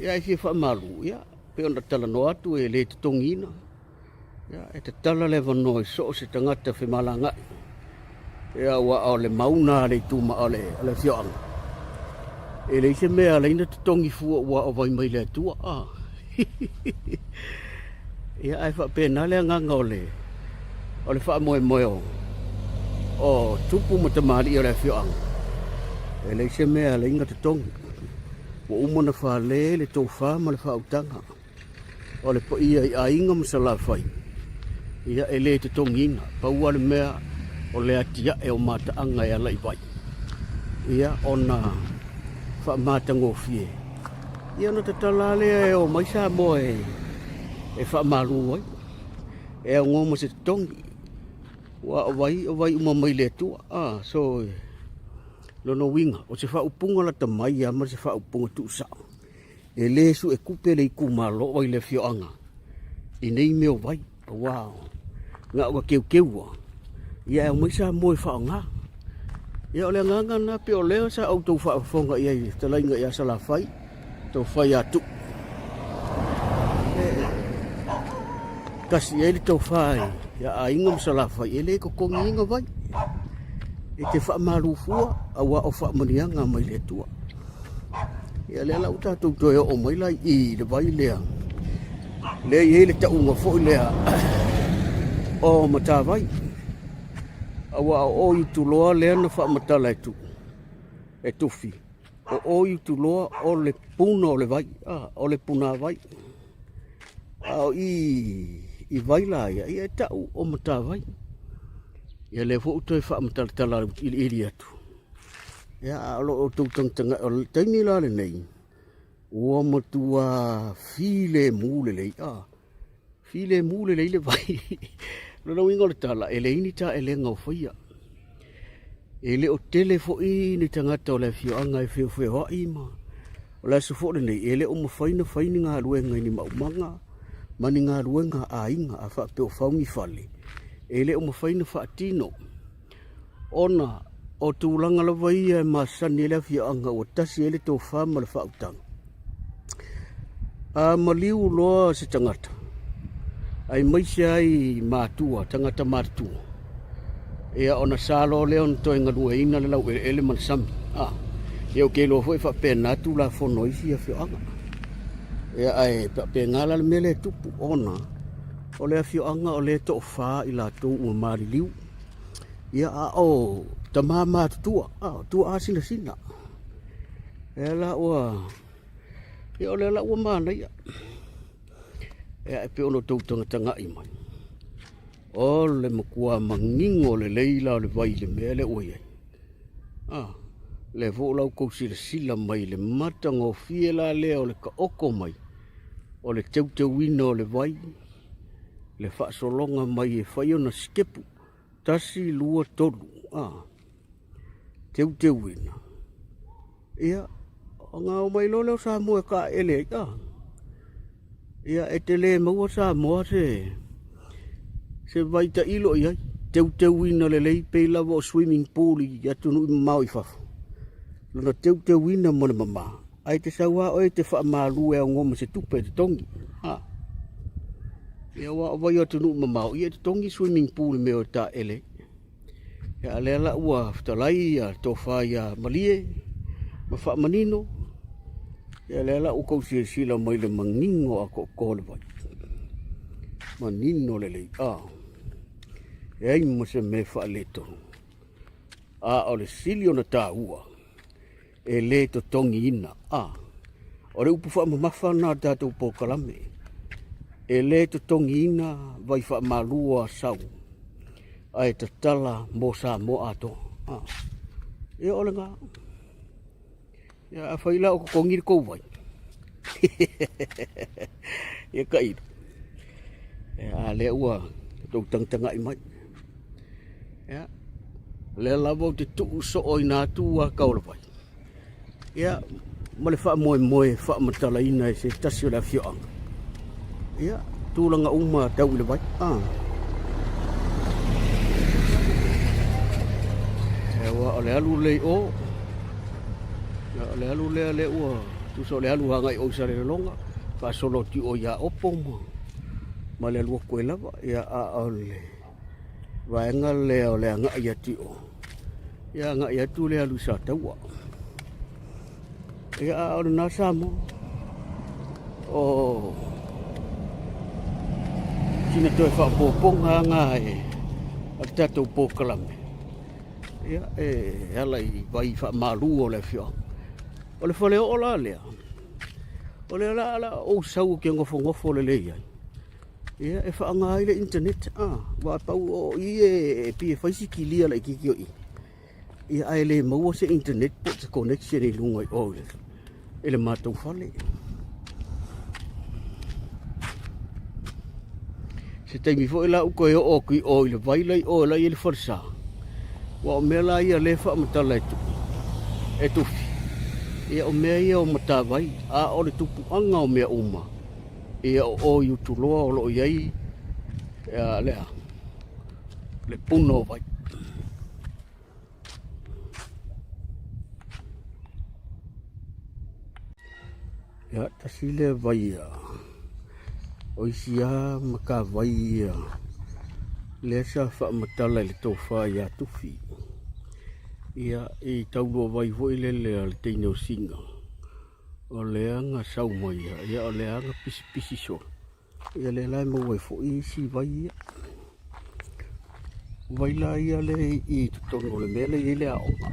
Ia ae fia faamalu, ia pei ona talanoa atu e le totogiina. Ia e tatala le avanoa i so o se tagata femalagaai. Ia aua o le mauna a le ituma o le afioaga. E leai se mea e ala ai ona totogi fua ua o vai mai le Atua. Ah. Ia ae faapena le agaga o le o le faamoemoe o o tupu ma tamalii o le afioaga. E leai se mea e ala ai ona totogi. Ua uma ona fale le tofa ma le faautaga o le paia i aiga ma Salafai, ia e le totogiina. Pau lava le mea o le atiae o mataaga e ala i vai, ia ona faamatagofie. Ia ona tatala lava lea e o mai Samoa e faamalu ai, e aunoa ma se totogi, aua o vai, o vai uma mai le Atua. Ah, so, lona uiga, o se faaupuga lata mai lava ma se faaupuga tuusao. E le suetupe le itumalo ai le afioaga i nei mea o vai, aua na ona teuteu lava, ia e aumai Samoa e faaaoga. Ia o le agaga lena pei o lea sa outou faafofoga i ai i le fetalaiga ia Salafai, tofa ia Tuu. E tasi i ai le tofa ia Aiga ma Salafai, e le totogiina vai. E te faamalu fua aua o faamanuiaga mai le Atua. Ia lea la ua tatou toe oo mai la i le vai lea, lea e i ai le tauga foi lea o Matavai. Aua o o i Utuloa lea na faamatala e Tuuu, e Tufi, o o i Utuloa o le puna o le vai, o le punavai. A o i i vai la ia, ia e tau o Matavai. Ia lea foi ua toe faamatalatala iliili atu. Ia, a o lo o outou tagatagai, o le taimi la lenei, ua matua filemu lelei, a, filemu lelei le vai. O lona uiga o le tala, e leai ni taelega o faia. E le o tele foi ni tagata o le afioaga e feofeoai ma o le aso foi lenei, e le o mafai ona fai ni galuega i ni maumaga ma ni galuega a aiga a faapea o fau ni fale, e le o mafai ona faatino ona o tulaga lava ia e masani ai le afioaga ua tasi ai le tofa ma le faautaga. A maliu loa se tagata, aemaise ai matua, tagata matutua, ia ona sa loa lea ona toe galueaiina le laueleele ma le sami. A, ia ou te iloa foi e faapena Tulafono a isi afioaga. Ia ae faapena la le mea lea e tupu ona o le afioaga o lea e toafa i latou ua maliliu. Ia a o tama matutua, a o tuaa sinasina. Lea la ua, ia o lea la ua manaia. Ia e pei ona outou tagatagai mai, o le matua manino lelei la o le vai i le mea lea ua i ai. A, lea foi ua outou silasila mai i le matagofie la lea o le taoto mai o le teuteuina o le vai, le faasologa mai e fai ona sitepu, 1, 2, 3, a, teuteuina. Ia, ona omai loa lea o Samoa e taeele ai, a. Ia, e te le maua Samoa se, se vai tailo i ai, teuteuina lelei pei lava o swimming pool i atunuu mamao i fafo, lona teuteuina ma le mama, ae te sau lava oe e te faamalu e aunoa ma se tupe e totogi, a. Ia, aua o vai o atunuu mamao, ia e totogi swimming pool i mea o e taeele ai. Ia, a lea la ua fetalai ia tofa ia Malie ma Faamanino, ia lea la ua tou silasila mai le manino atoatoa o le vai. Manino lelei, a, leai ma se mea e faaletonu. A o le sili ona taua, e le totogiina. A, o le upu faamamafa lena o le tatou polokalame, e le totogiina vai faamalu a sau ae tatala mo Samoa atoa. A, ia o lena. Ia afai la o totogi le tou vai, ia tailo. Ia, a lea ua tou tagatagai mai. Ia, o lea lava ou te tuu sooina atu ata o le vai, ia, ma le faamoemoe e faamatalaina e se tasi o le afioaga, ia, tulaga uma tau i le vai. Ah. Aua o le alu lea i o, o le alu lea lea ua tusa o le alu agai o i Salelologa, faasolo atu i o ia Opo ma, ma le alu atu ai lava, ia, a o le vaega lea o le agai atu i o, ia agai atu le alu i Sataua. Ia a o lena Samoa, o sina toe faaopoopoga lava e a le tatou polokalame, ia e ala i vai faamalu o le afioaga. O le faleoo la lea, o lea la o le a ou sau ou te nofonofo lelei ai, Ia, e faaaoga ai le internet, a, aua pau o i e pei e fai si kilia laitiiti o i, ia ae le maua se internet po o se connection i luga i o i le matou fale. Se taimi foi la ou toe oo atu i o i le vai la i o la e i ai le falesa, aua o mea la ia lea e faamatala e e Tufi, ia o mea ia o matavai, a o le tupuaga o mea uma, Ia o o i Utuloa o lo o i ai ia, lea, le puna o vai. Ia, tasi lea vai a o isi lava matavai ia lea sa faamatala i le tofa ia Tufi. Ia, i tauluavai foi lele a le teine o Sina. O lea na sau mai ia, ia o lea na pisipisi solo. Ia lea la e maua ai foi isi vai ia. Vai la ia lea i totonu o le mea lea e i ai le aoga.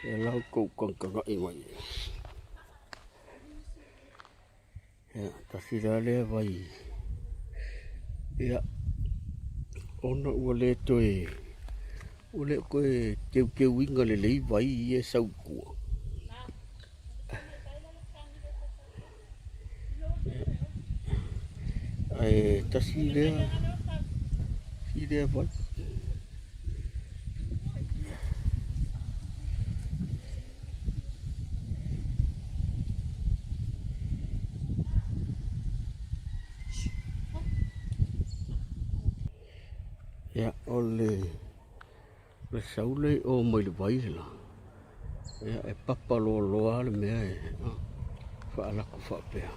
Ia la outou tagatagai mai. Ia, tasi la lea vai. Ia, ona ua le toe, ua le toe teuteuina lelei vai ia e sau i tua. Ae tasi lea, tasi lea vai. Ia, o le le sau lea i o mai le vai le la, ia e papa loaloa le mea e faalako faapea.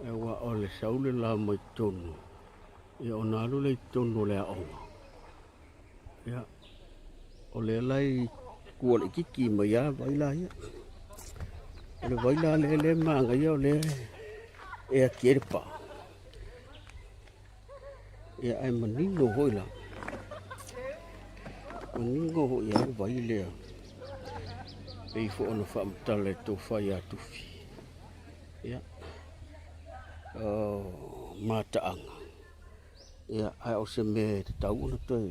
Aua o le sau le la mai totonu, ia ona alu lea i totonu o le aoga. Ia, o lea la i tua laitiiti mai lava vai la ia. O le vai la lea e manaia o lea e ati ai le paa. Ia ae manino foi la, manino foi lava le vai lea pei foi ona faamatala e le tofa ia Tufi. Ia, o mataaga, ia ae o se mea e tatau ona toe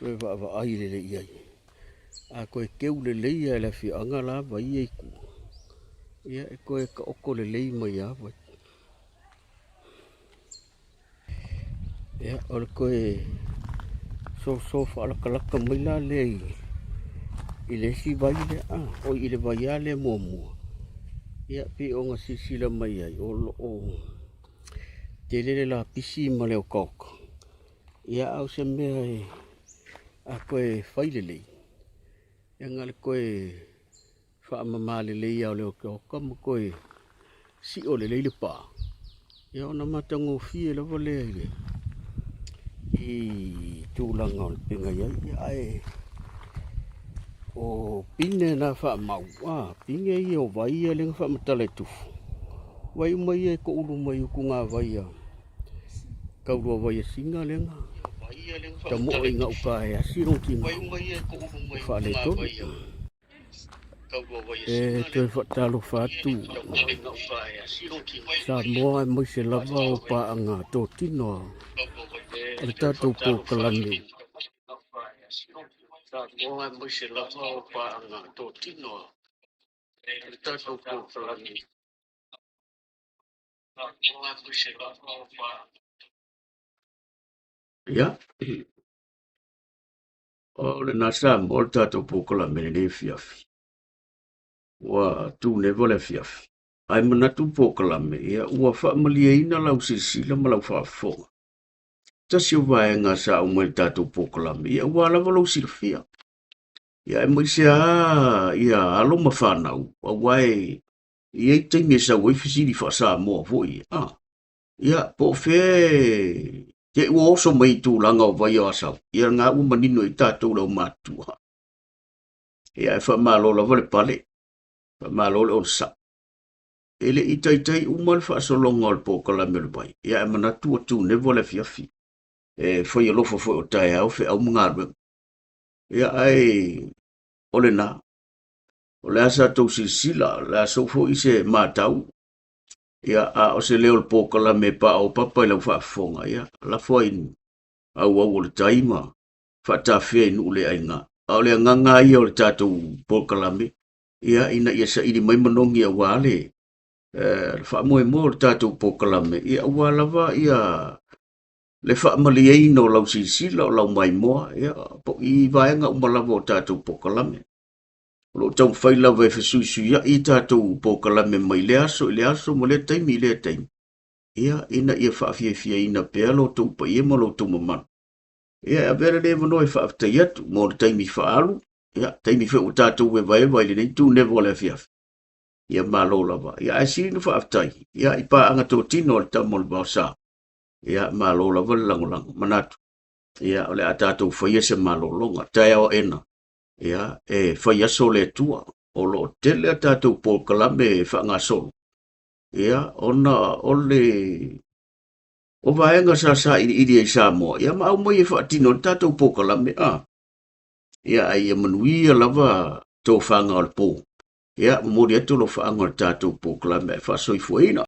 vaavaai lelei i ai. A toe teu lelei lava e le afioaga la vai ia i tua, ia e toe taoto lelei mai lava vai. Ia, o le toe soso faalatalata mai la lea i le isi vai lea, oi i le vai lava lea muamua, ia pei ona silasila mai ai, o lo o tele le lapisi ma le otaota, ia a o se mea e a toe fai lelei, ia na o le toe faamama lelei lava o le otaota ma toe sio lelei le pā, ia ona matagofie lava lea i le i tulaga o le pega i ai. Ia, ae o pine na faamau, pine ia o vai ia lea na faamatala e Tufu, vai uma ia e toulu mai utugavai a Tauluavaiasina lea na tamoe i gauta e asi lona tino e faaletonu. E toe faatalofa atu Samoa aemaise lava o paaga totino a le tatou polokalame. Ia, o lena Samoa o le tatou polokalame i lenei afiafi. Ua tunewa le afiafi. Ae manatu le polokalame, ia ua faamalieina lau silasila ma lau faafofoga. Tasi o vaega sa aumai i le tatou polokalame, ia ua lava lou silafia. Ia aemaise lava ia alo ma fanau, aua e i ai taimi e sau ai fesili faa-Samoa foi. Ah, ia, po o fea e te ua oso mai i tulaga o vai o Asau, ia lena ua manino i tatou le aumatutua. Ia, e faamalo lava le pale, faamalo le onosai. E le i taitai uma le faasologa o le polokalame o le vai, ia ae manatu ua tunewa le afiafi. E fai alofa foi o taeao feau ma galuega. Ia ae o lena, o le a sa tou silasila, o le a sou foi se matau, ia a o se leo o le polokalame e paopapa i lau faafofoga, ia lafo ai auau o le tai ma faatafea i nuu le aiga. A o le agaga lava ia o le tatou polokalame, ia ina ia saili mai manogi aua le faamoemoe o le tatou polokalame, ia aua lava ia le faamalieina o lau silasila, o lau maimoa, ia po i vaega uma lava o tatou polokalame. O lo o taumafai lava e fesuisuiai tatou polokalame mai lea aso i lea aso ma lea taimi i lea taimi, ia, ina ia faafiafiaina pea lo outou paia ma lo outou mamalu. Ia, e avea lenei avanoa e faafetai atu mo le taimi faaalu, ia, taimi foi ua tatou evaeva i lenei tunewa o le afiafi. Ia, malo lava. Ia, ae sili ona faafetai, ia, i paaga totino a le tama o le Vaosa. Ia, malo lava le lagolago. Manatu, ia, o le a tatou faia se malologa. Taeao aena, ia, e fai aso le Atua. O lo o tele a tatou polokalame e faagasolo, ia, ona o le o vaega sa sailiili ai Samoa, ia ma aumai e faatino le tatou polokalame, a. Ia, ae ia manuia lava tofaga o le po. Ia, momoli atu alofaaga o le tatou polokalame ae faasoifuaina.